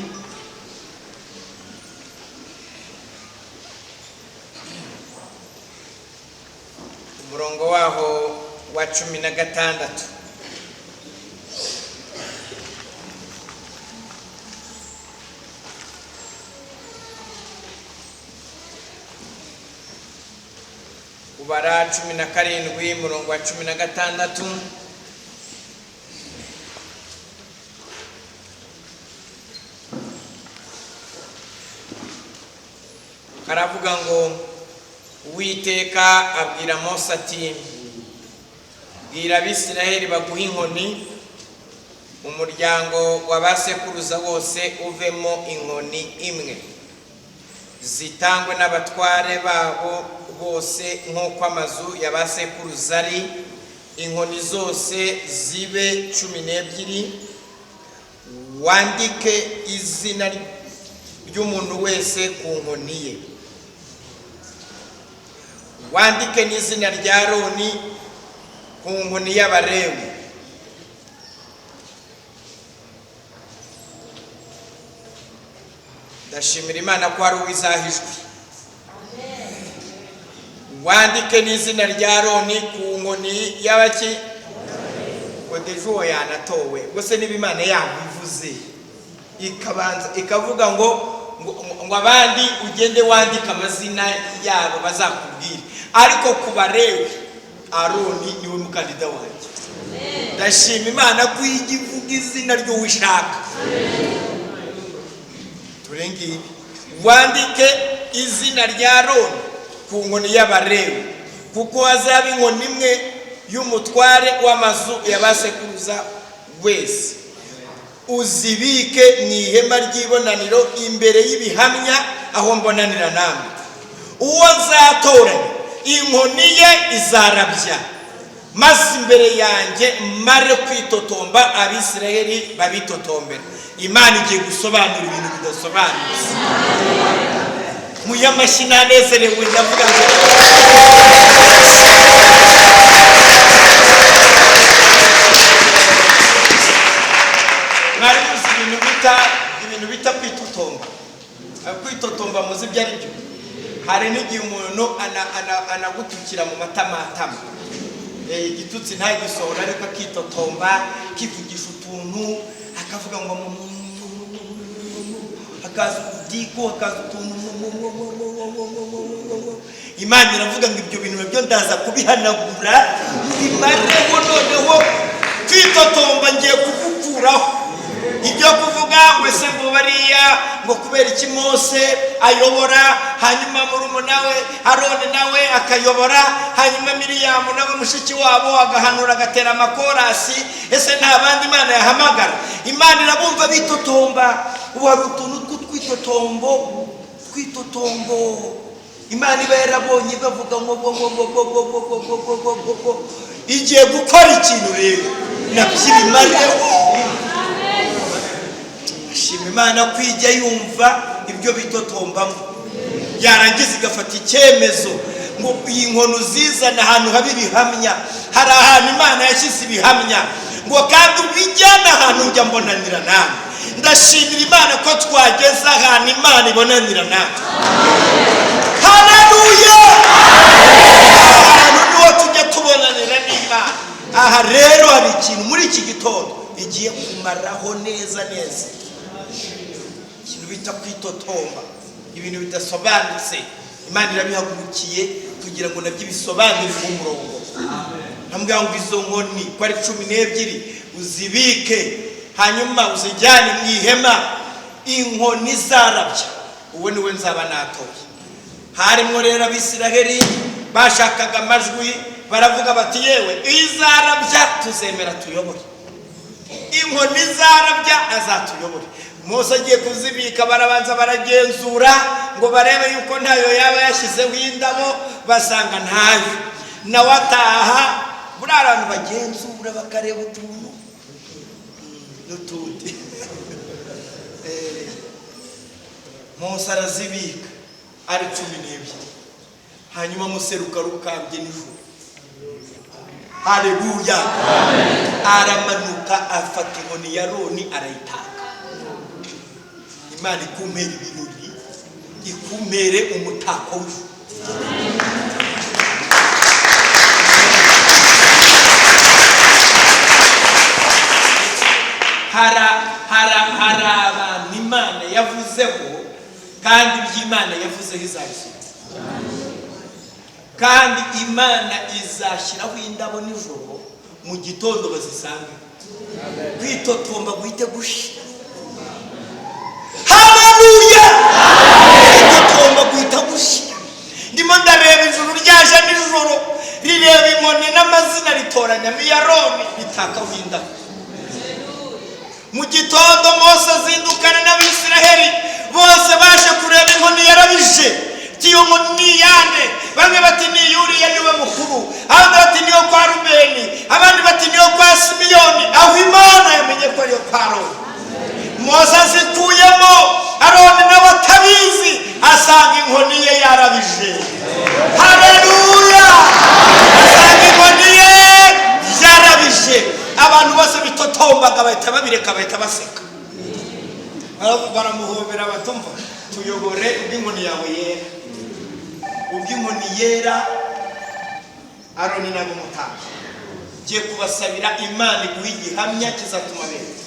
umurongo waho wa 16. Kubara 17 umurongo wa 16. Karavuga ngo Uwiteka abwira Mose ati: bwira Abisiraheli baguhe inkoni, umuryango wa ba sekuruza wose uvemo inkoni imwe, zitangwe n'abatware babo bose nk'uko amazu ya ba sekuruza ari, inkoni zose zibe 12, wandike izina ry'umuntu wese ku nkoni ye, wandike n'izina rya Aroni ku nkoni y'Abalewi. Ndashimira Imana ko hari uwizahijwe. Wandike n'izina rya Aroni ku nkoni y'abaki, ngo dejo uwo yanatowe. Gusa niba Imana yabivuze ikabanza ikavuga ngo ngo abandi ugende wandike amazina yabo bazakubwira, ariko ku Balewi Aroni niwe mukandida wanjye. Ndashima Imana ko ijya ivuga izina ry'uwishaka. Turengiye wandike izina rya Aroni ku nkoni y'Abalewi, kuko hazaba inkoni imwe y'umutware w'amazu ya ba sekuruza wese. Uzibike mu ihema ry'ibonaniro imbere y'ibihamya aho mbonanira namwe. Uwo nzatoranya inkoni ye izarabya, maze imbere yanjye mare kwitotomba Abisiraheli babitotombera. Imana igiye gusobanura ibintu bidasobanutse. Muyamashyi nanezerewe, ndavuga ngo mwari muzi ibintu bita kwitotomba. Kwitotomba muzi ibyo ari byo. Hari n'igihe umuntu anagutukira mu matamatama, igitutsi ntagisohora, ariko akitotomba, akivugisha utuntu, akavuga ngo hakaza udiko, hakaza utuntu. Imana iravuga ngo ibyo bintu nabyo ndaza kubihanagura bimareho, noneho kwitotomba ngiye kugukuraho. Ibyo kuvuga ngo ese ngo bariya ngo kubera iki Mose ayobora, hanyuma murumuna we Aroni nawe akayobora, hanyuma Miriyamu nawe mushiki wabo agahanura agatera amakorasi, ese nta bandi Imana yahamagara? Imana irabumva bitotomba. Ubu hari utuntu tw'utwitotombo, twitotombo Imana iba yarabonye bavuga ngo ngo ngo ngo ngo ngo ngo ngo ngo ngo ngo ngo. Igiye gukora ikintu rero nabyo ibimareho. Shima Imana ko ijya yumva ibyo bitotombamo, yarangiza igafata icyemezo ngo iyi nkono uzizana ahantu haba ibihamya. Hari ahantu Imana yashyize ibihamya, ngo kandi ubijyane ahantu njya mbonanira nawe. Ndashimira Imana ko twageze ahantu Imana ibonanira natwe. Haleluya! Ahantu niho tujya tubonanira n'Imana. Aha rero hari ikintu muri iki gitondo igiye kumaraho neza neza, ikintu bita kwitotomba, ibintu bidasobanutse. Imana irabihagurukiye kugira ngo nabyo bisobanurire umurongo. Nambwira ngo izo nkoni ko ari 12 uzibike, hanyuma uzijyane mu ihema, inkoni zarabya, uwo niwe nzaba natoye. Harimo rero Abisiraheli bashakaga amajwi, baravuga bati yewe izarabya tuzemera tuyobore, inkoni zarabya azatuyobore. Mose agiye kuzibika, barabanza baragenzura ngo barebe yuko ntayo yaba yashyizeho indabo, basanga ntayo. Nawe ataha Buriya abantu bagenzura bakareba utuntu n'utundi. Mose arazibika ari 12, hanyuma museruka rukambye nijoro. Haleluya! Aramanuka afata inkoni ya Aroni arayitaka. Imana ikumpera ibirori, ikumpere umutako w'ijuru. Hari abantu Imana yavuzeho, kandi iby'Imana yavuzeho izabisubiza, kandi Imana izashyiraho indabo nijoro, mu gitondo bazisange. Kwitotomba guhite gushira. Haleluya! Kwitotomba guhita gushira. Ndimo ndareba ijuru ryaje nijoro, rireba inkoni n'amazina, ritoranyamo iya Aroni, ritakaho indabo. Mu gitondo Mose azindukana n'Abisiraheli bose baje kureba inkoni yarabije. Iyo nkoni ni iyande? Bamwe bati ni iyuriya niwe mukuru, abandi bati niyo kwa Rubeni, abandi bati niyo kwa Simiyoni. Aho Imana yamenye ko ariyo kwa Aroni. Mose azikuyemo, Aroni nawe atabizi, asanga inkoni ye yarabije. Haleluya! Asanga inkoni ye yarabije. Abantu bose bitotombaga bahita babireka, bahita baseka, baramuhobera batumva tuyobore ubw'inkoni yawe yera, ubw'inkoni yera. Aroni nabo mutanga. Ngiye kubasabira Imana iguha igihamya kizatuma bera.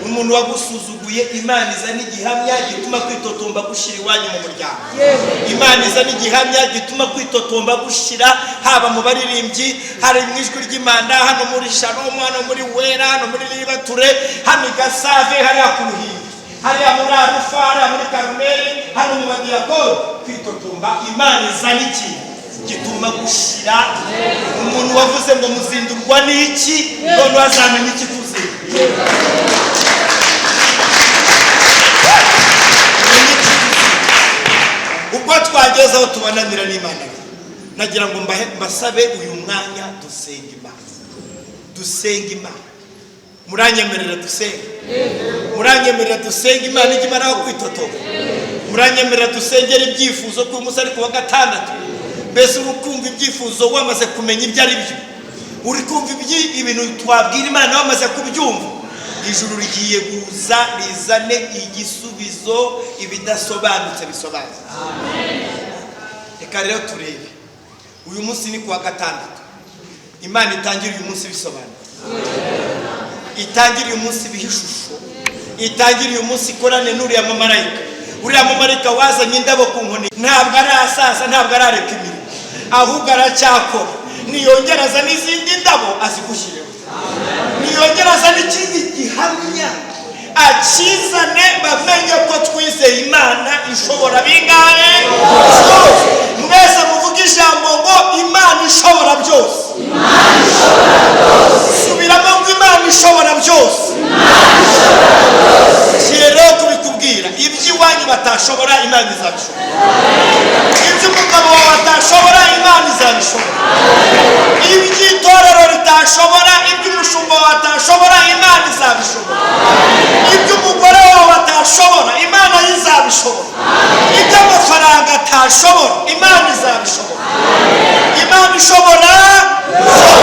Umuntu wagusuzuguye, Imana izana igihamya gituma kwitotomba gushira iwanyu mu muryango. Imana izana igihamya gituma kwitotomba gushira, haba mu baririmbyi, hari mu ijwi ry'Imana, hano muri Shalom, hano muri Wera, hano muri Libature, hano i Gasave, hariya ku Ruhimbi, hariya muri Arufa, hariya muri Karumeli, hano mu badiyakoni. Kwitotomba, Imana izana ikintu gituma gushira. Umuntu wavuze ngo muzindurwa n'iki, none azamenya iki kuzindurwa. Ubwo twageze aho tubananira n'Imana, nagira ngo mbasabe uyu mwanya dusenge Imana, dusenge Imana. Muranyemerera dusenge? Muranyemerera dusenge Imana ijye imara aho kwitotoba? Muranyemerera dusengera ibyifuzo ko uyu munsi ari ku wa gatandatu? Mbese uri kumva ibyifuzo wamaze kumenya ibyo ari byo? Uri kumva ibintu twabwira Imana wamaze kubyumva? Ijuru rigiye kuza rizane igisubizo, ibidasobanutse bisobanutse. Reka rero turebe. Uyu munsi ni kuwa gatandatu. Imana itangire uyu munsi bisobanutse, itangire uyu munsi biha ishusho, itangire uyu munsi ikorane n'uriya mumarayika. Uriya mumarayika wazanye indabo ku nkoni ntabwo arasaza, ntabwo arareka imirimo, ahubwo aracyakora. Niyongera aza n'izindi ndabo azigushyireho, niyongera aza n'ikindi gihamya akizane, bamenye ko twizeye Imana ishobora bingahe. Mwese muvuge ijambo ngo Imana ishobora byose. Subiramo ngo Imana ishobora byose. Rero kubikubwira, iby'iwanyu batashobora Imana izabishobora, iby'umugabo wawe atashobora Imana izabishobora, iby'itorero ritashobora, iby'umushumba wawe atashobora Imana izabishobora, iby'umugore wawe atashobora Imana izabishobora, iby'amafaranga atashobora Imana izabishobora. Imana ishobora byose.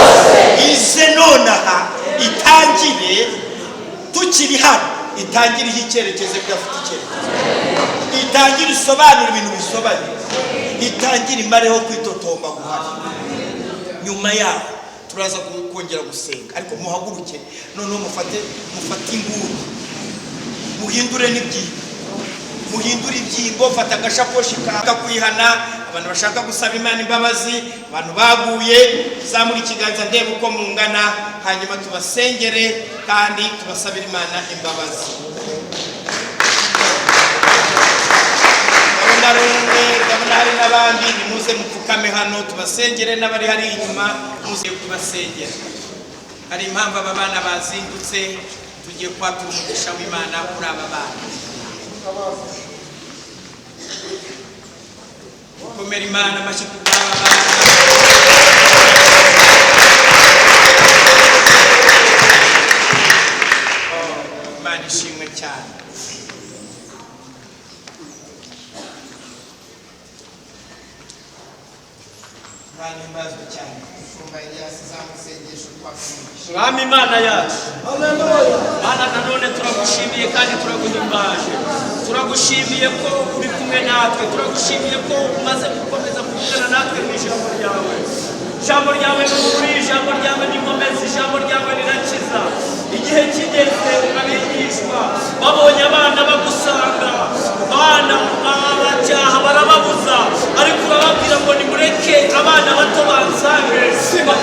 Ize nonaha itangire tukiri hano, itangire ihe icyerekezo bidafite icyerekezo, itangire isobanura ibintu bisobanye, itangire imareho kwitotomba guhari. Nyuma yaho turaza kongera gusenga, ariko muhaguruke noneho mufate inguni, muhindure n'ibyibo, muhindure ibyibo. Fata agashakoshi kakwihana, abantu bashaka gusaba Imana imbabazi, abantu baguye, zamura ikiganza ndebe uko mungana, hanyuma tubasengere kandi tubasabire Imana imbabazi. Ndabona ari umwe, ndabona hari n'abandi, nimuze mupfukame hano tubasengere, n'abari hari inyuma muze kubasengera. Hari impamvu aba bana bazindutse, tugiye kwatura umugisha w'Imana kuri aba bana. Komera Imana amashyi ku bw'aba bana. ishimwe cyane. Imana ihimbazwe cyane. Umushumba Elias zamusengesho twakumugisha. Mwami Imana yacu, Mana nanone turagushimiye kandi turaguhimbaje. Turagushimiye ko uri kumwe natwe, turagushimiye ko umaze gukomeza kuvugana natwe mu ijambo ryawe. Ijambo ryawe ni ukuri, ijambo ryawe ni inkomezi, ijambo ryawe rirakiza. Igihe kigeze abigishwa babonye abana bagusanga, abana babacyaha barababuza, ariko urababwira ngo nimureke abana bato bansange,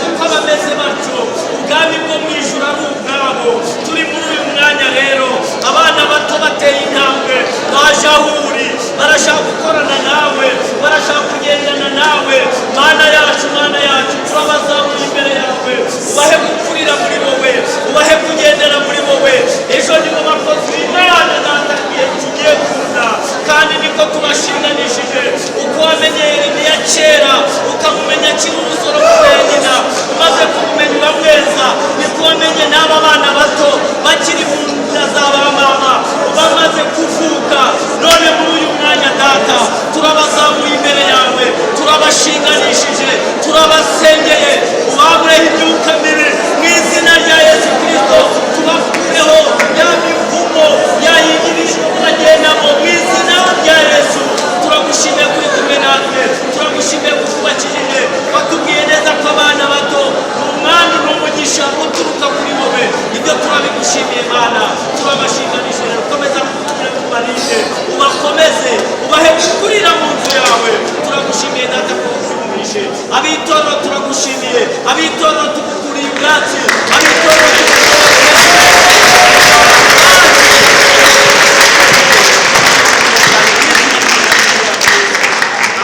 kuko bameze batyo ubwami bwo mu ijuru ari ubwabo. Turi muri uyu mwanya rero, abana bato bateye intambwe, baje aho uri, barashaka gukorana nawe, barashaka kugendana nawe. Mana yacu, Mana yacu, turabazamuye imbere yawe, ubahe gukurira muri wowe, ubahe kugendera muri wowe. Ejo nibo bakozi b'Imana data igihe kigiye kuza, kandi niko tubashinganishije. Uko wamenye Yeremiya kera, ukamumenya akiri urusoro kubera nyina, umaze kumumenya uramweza, niko wamenye n'aba bana bato bakiri mu nda za ba mama, bamaze kuvuka. None muri uyu mwanya data, turabazamuye imbere yawe, turabashinganishije, turabasengeye, ubabureho imyuka mibi mu izina rya Yesu Kristo. Tubakureho ya mivumo ya yindi bagendamo mu izina rya Yesu. Turagushimiye kuri kumwe natwe, turagushimiye kuko ubakijije. Watubwiye neza ko abana bato ni umwami n'umugisha uturuka kuri wowe. Ibyo turabigushimiye Mana, turabashinganishije. Ukomeza kugira ngo ubarinde, ubakomeze, ubahe gukurira mu nzu yawe. Turagushimiye data ko ubyumvise. Abitorero turagushimiye, abitorero tugukuriye ubwatsi, abitorero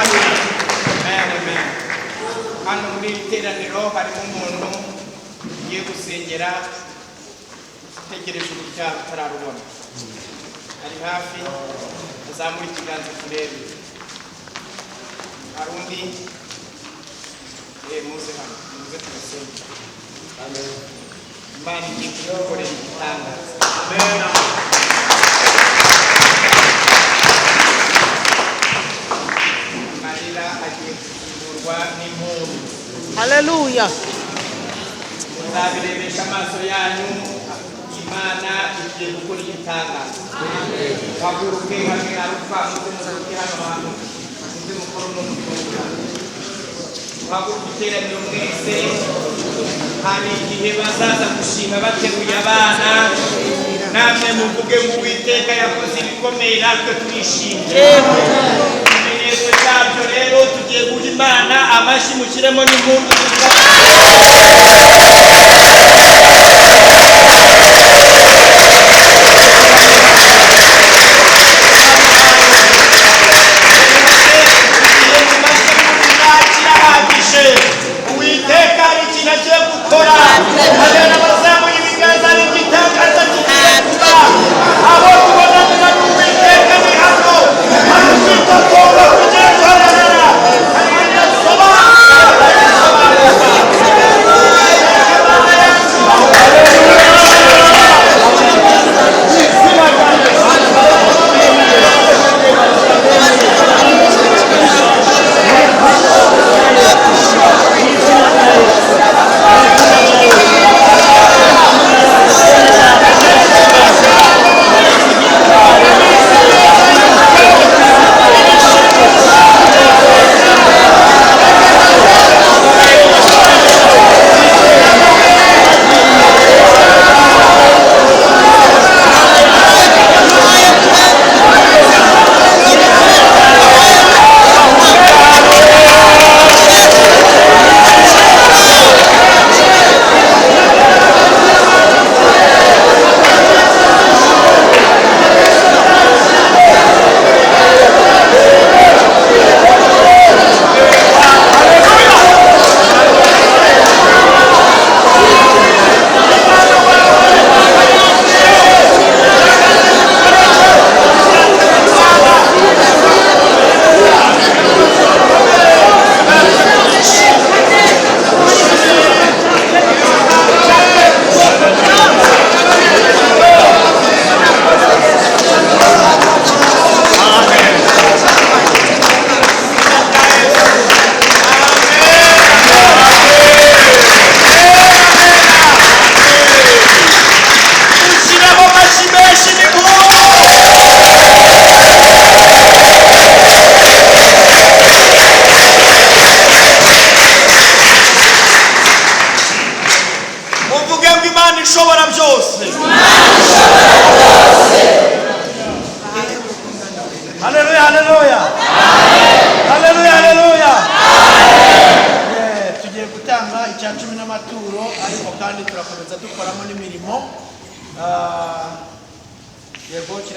Amen, amen. Hano muri iri teraniro harimo umuntu ugiye gusengera utegereje urubyaro utararubona, ari hafi, azamura ikiganza turebe. Hari undi? Muze hano, muze tubasenge. Imana igiye kugukorera igitangaza. Amarira agiye gusimburwa n'impundu. Haleluya. Muzabirebesha amaso yanyu, Imana igiye gukora igitangaza. Haguruke hamwe arufa, muze muzuke hano hantu, muze mukore uno murimo. Muhaguruke iteraniro mwese. Hari igihe bazaza gushima bateruye abana, namwe muvuge ngo Uwiteka yakoze ibikomeye, natwe turishimye. Ikimenyetso cyabyo rero, tugiye guha Imana amashyi, mushyiremo n'impundu. Kirahagije. Uwiteka hari ikintu agiye gukora. Hari n'abazamuye ibiganza, hari igitangaza kigiye kuba. Aho tubonanira n'Uwiteka ni hano. Hari ukwitotomba kugiye guhagarara. Hari ibidasobanutse.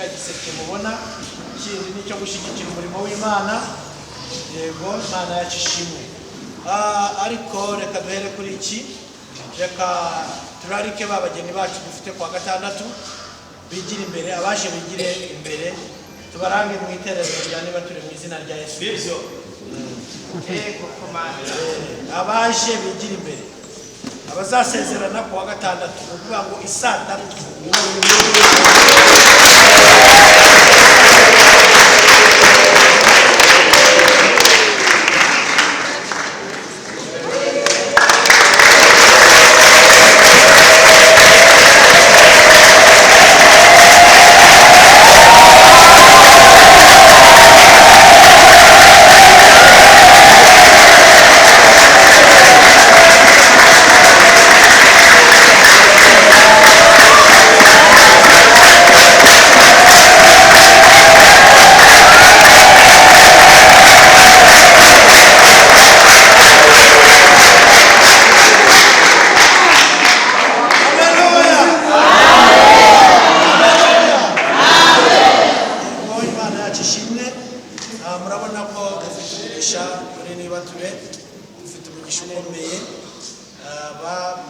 Kiriya giseke mubona kindi ni icyo gushyigikira umurimo w'Imana. Yego, Imana yacu ishimwe. Ariko reka duhere kuri iki, reka turarike ba bageni bacu dufite kuwa gatandatu bigire imbere, abaje bigire imbere, tubarange mu iteraniro rya niba turi mu izina rya Yesu. Bibyo. Ego komanda. Abaje bigira imbere, abazasezerana kuwa gatandatu, ni ukuvuga ngo isaa tatu. Ngo Imana yacu ishimwe. Murabona ko dufite umugisha muri Nibature, dufite umugisha ukomeye.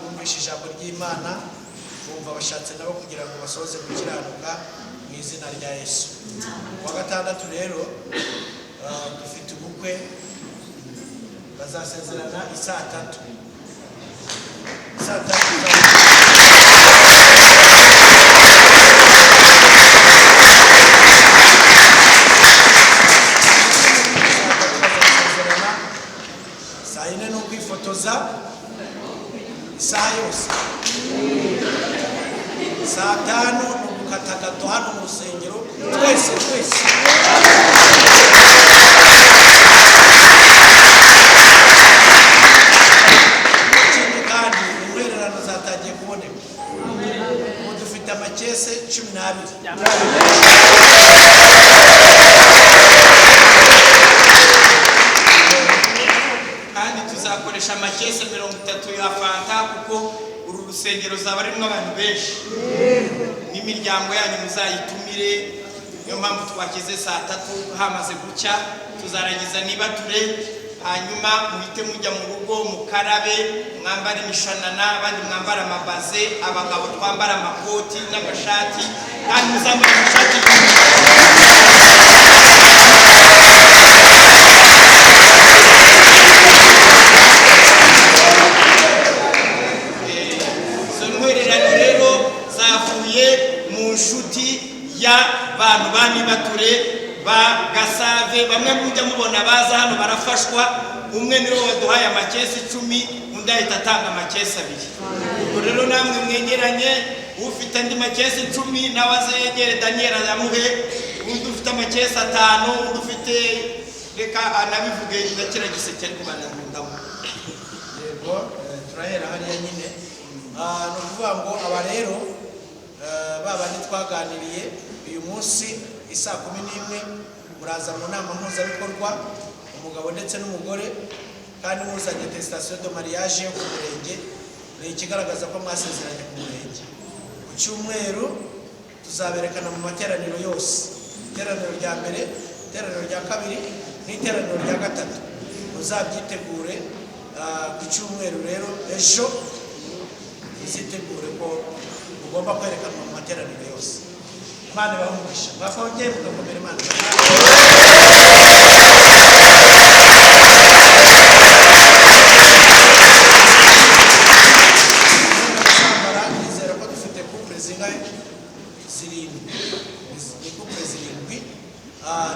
Bumvishe ijambo ry'Imana, bumva bashatse nabo kugira ngo basohoze gukiranuka mu izina rya Yesu. Kuwa gatandatu rero dufite ubukwe, bazasezerana isaa tatu. Isaa tatu. Bazasezerana saa yine, ni ukwifotoza isaha yose. Saa tanu ni ugukata gato hano mu rusengero twese twese. Ikindi kandi, intwererano zatangiye kuboneka, ubu dufite amakese 12. Kandi tuzakoresha amakese 30 ya fanta, kuko uru rusengero ruzaba rurimo abantu benshi, n'imiryango yanyu muzayitumire. Niyo mpamvu twashyize saa tatu hamaze gucya, tuzarangiza nibature, hanyuma muhite mujya mu rugo mukarabe, mwambare imishanana, abandi mwambare amabaze, abagabo twambare amakoti n'amashati, kandi muzambare amashati. Izo ntwererano rero zavuye mu nshuti y'abantu ba Nibature ba Gasave. Bamwe mujya mubona baza hano barafashwa, umwe niwe waduhaye amakesi 10, undi ahita atanga amakesi 2. Ubwo rero namwe mwegeranye, ufite andi makesi 10 nawe aze yegere Daniel ayamuhe, undi ufite amakesi 5, undi ufite, reka anabivuge ndakira giseke ariko banarundamo. Yego, turahera hariya nyine. Ni ukuvuga ngo aba rero ba bandi twaganiriye uyu munsi isaa 11 muraza mu nama mpuzabikorwa, umugabo ndetse n'umugore, kandi muzanye attestation de mariage yo ku murenge, ni ikigaragaza ko mwasezeranye ku murenge. Ku cyumweru tuzaberekana mu materaniro yose, iteraniro rya mbere, iteraniro rya kabiri n'iteraniro rya gatatu, muzabyitegure. Ku cyumweru rero ejo muzitegure ko mugomba kwerekanwa mu materaniro yose. Imana ibahe umugisha, mwakongeye mugakomera Imana. Gusambara, nizera ko dufite couple zingahe? 7. Ni couple 7.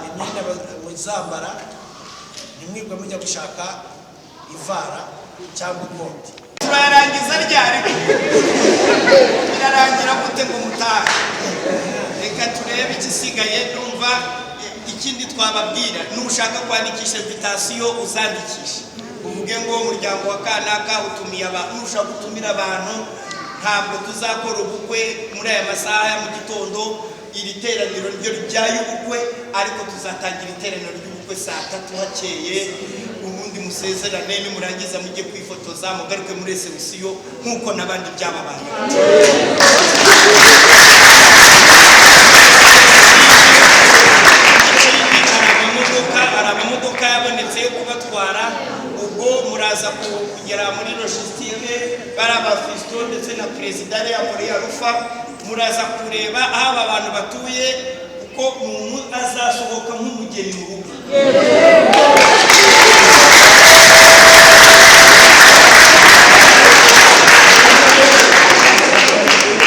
Imyenda muzambara, ntimwigwe mujya gushaka ivara cyangwa ikoti. Turarangiza ryari? Birarangira gute ngo mutahe? Reka turebe ikisigaye. Numva ikindi twababwira, nushaka kwandikisha invitation uzandikishe, uvuge ngo umuryango wa kanaka utumiye abantu. Nushaka gutumira abantu, ntabwo tuzakora ubukwe muri aya masaha ya mu gitondo. Iri teraniro ryo ryaye ubukwe, ariko tuzatangira iteraniro ry'ubukwe saa tatu hakeye, ubundi musezerane, nimurangiza mujye kwifotoza, mugaruke muri reception nk'uko n'abandi byababayeho. Muraza kureba aho aba bantu batuye, kuko umuntu azasohoka nk'umugeni mu rugo.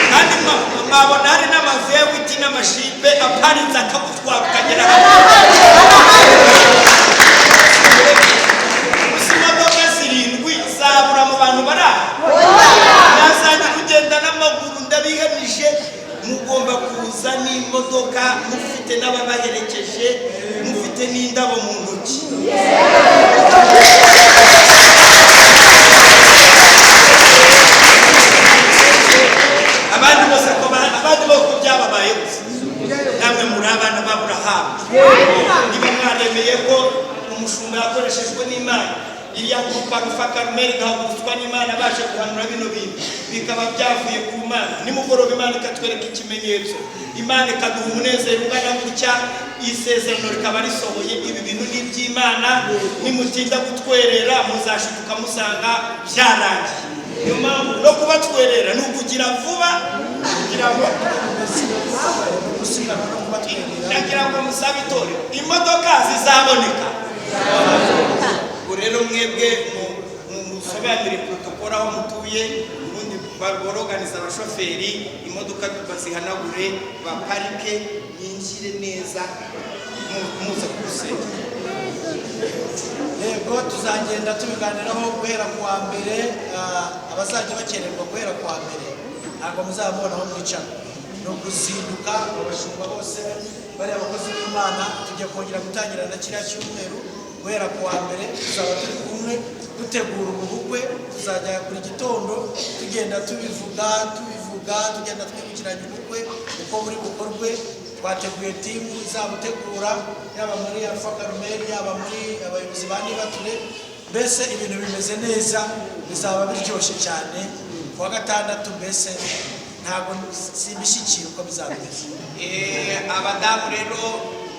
Kandi mwabona hari n'amavewiti n'amajipe aparitse akagutwara ukagera hamwe. Gusa imodoka 7 zabura mu bantu bari aho. Nazajya kugenda n'amaguru, ndabihamije. Mugomba kuza n'imodoka, mufite n'ababaherekeje, mufite n'indabo mu ntoki. Abandi bose ko abandi bose ko byababaye gusa, namwe muri abana b'Aburahamu. Niba mwaremeye ko umushumba yakoreshejwe n'Imana, iriya groupe Alpha Carmel igahagurutswa n'Imana baje guhanura bino bintu, bikaba byavuye ku Mana, nimugoroba Imana ikatwereka ikimenyetso, Imana ikaduha umunezero ungana gutya, isezerano rikaba risohoye. Ibi bintu ni iby'Imana, nimutinda gutwerera muzashiduka musanga byarangiye. Niyo mpamvu no kubatwerera ni ukugira vuba, kugira ngo Gusiganwa no kubatwerera. Ndagira ngo musabe itorero, imodoka zizaboneka. Ubwo rero mwebwe musobanure protocole aho mutuye, ubundi boroganiza abashoferi, imodoka bazihanagure, baparike, mwinjire neza muza kurusenga. Yego, tuzagenda tubiganiraho guhera ku wa mbere. Abazajya bakererwa guhera ku wa mbere ntabwo muzabona aho mwicara, ni uguzinduka. Abashumba bose bariya abakozi b'Imana, tujya kongera gutangira na kiriya cyumweru guhera ku wa mbere tuzaba turi kumwe dutegura ubu bukwe. Tuzajya buri gitondo tugenda tubivuga tubivuga, tugenda twibukiranya ubukwe uko buri bukorwe. Twateguye timu izabutegura, yaba muri Alpha Carmel, yaba muri abayobozi ba Nibature. Mbese ibintu bimeze neza, bizaba biryoshye cyane ku wa gatandatu. Mbese ntabwo simbishyikiye uko bizaba bimeze. Abadamu rero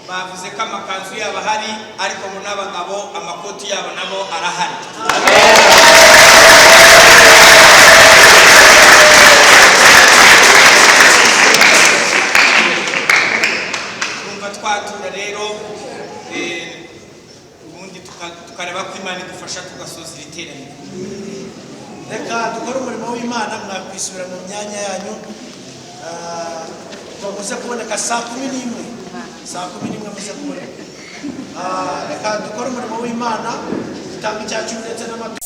bavuze ko amakanzu yabo ahari, ariko ngo n'abagabo amakoti yabo nabo arahari. Twumva twatura rero, ubundi tukareba ko Imana idufasha tugasoza iri teraniro. Reka dukore umurimo w'Imana, mwakwisubira mu myanya yanyu. Muze kuboneka saa 11, saa 11 muze kuboneka. Reka dukore umurimo w'Imana, dutanga icya cumi ndetse n'amaturo.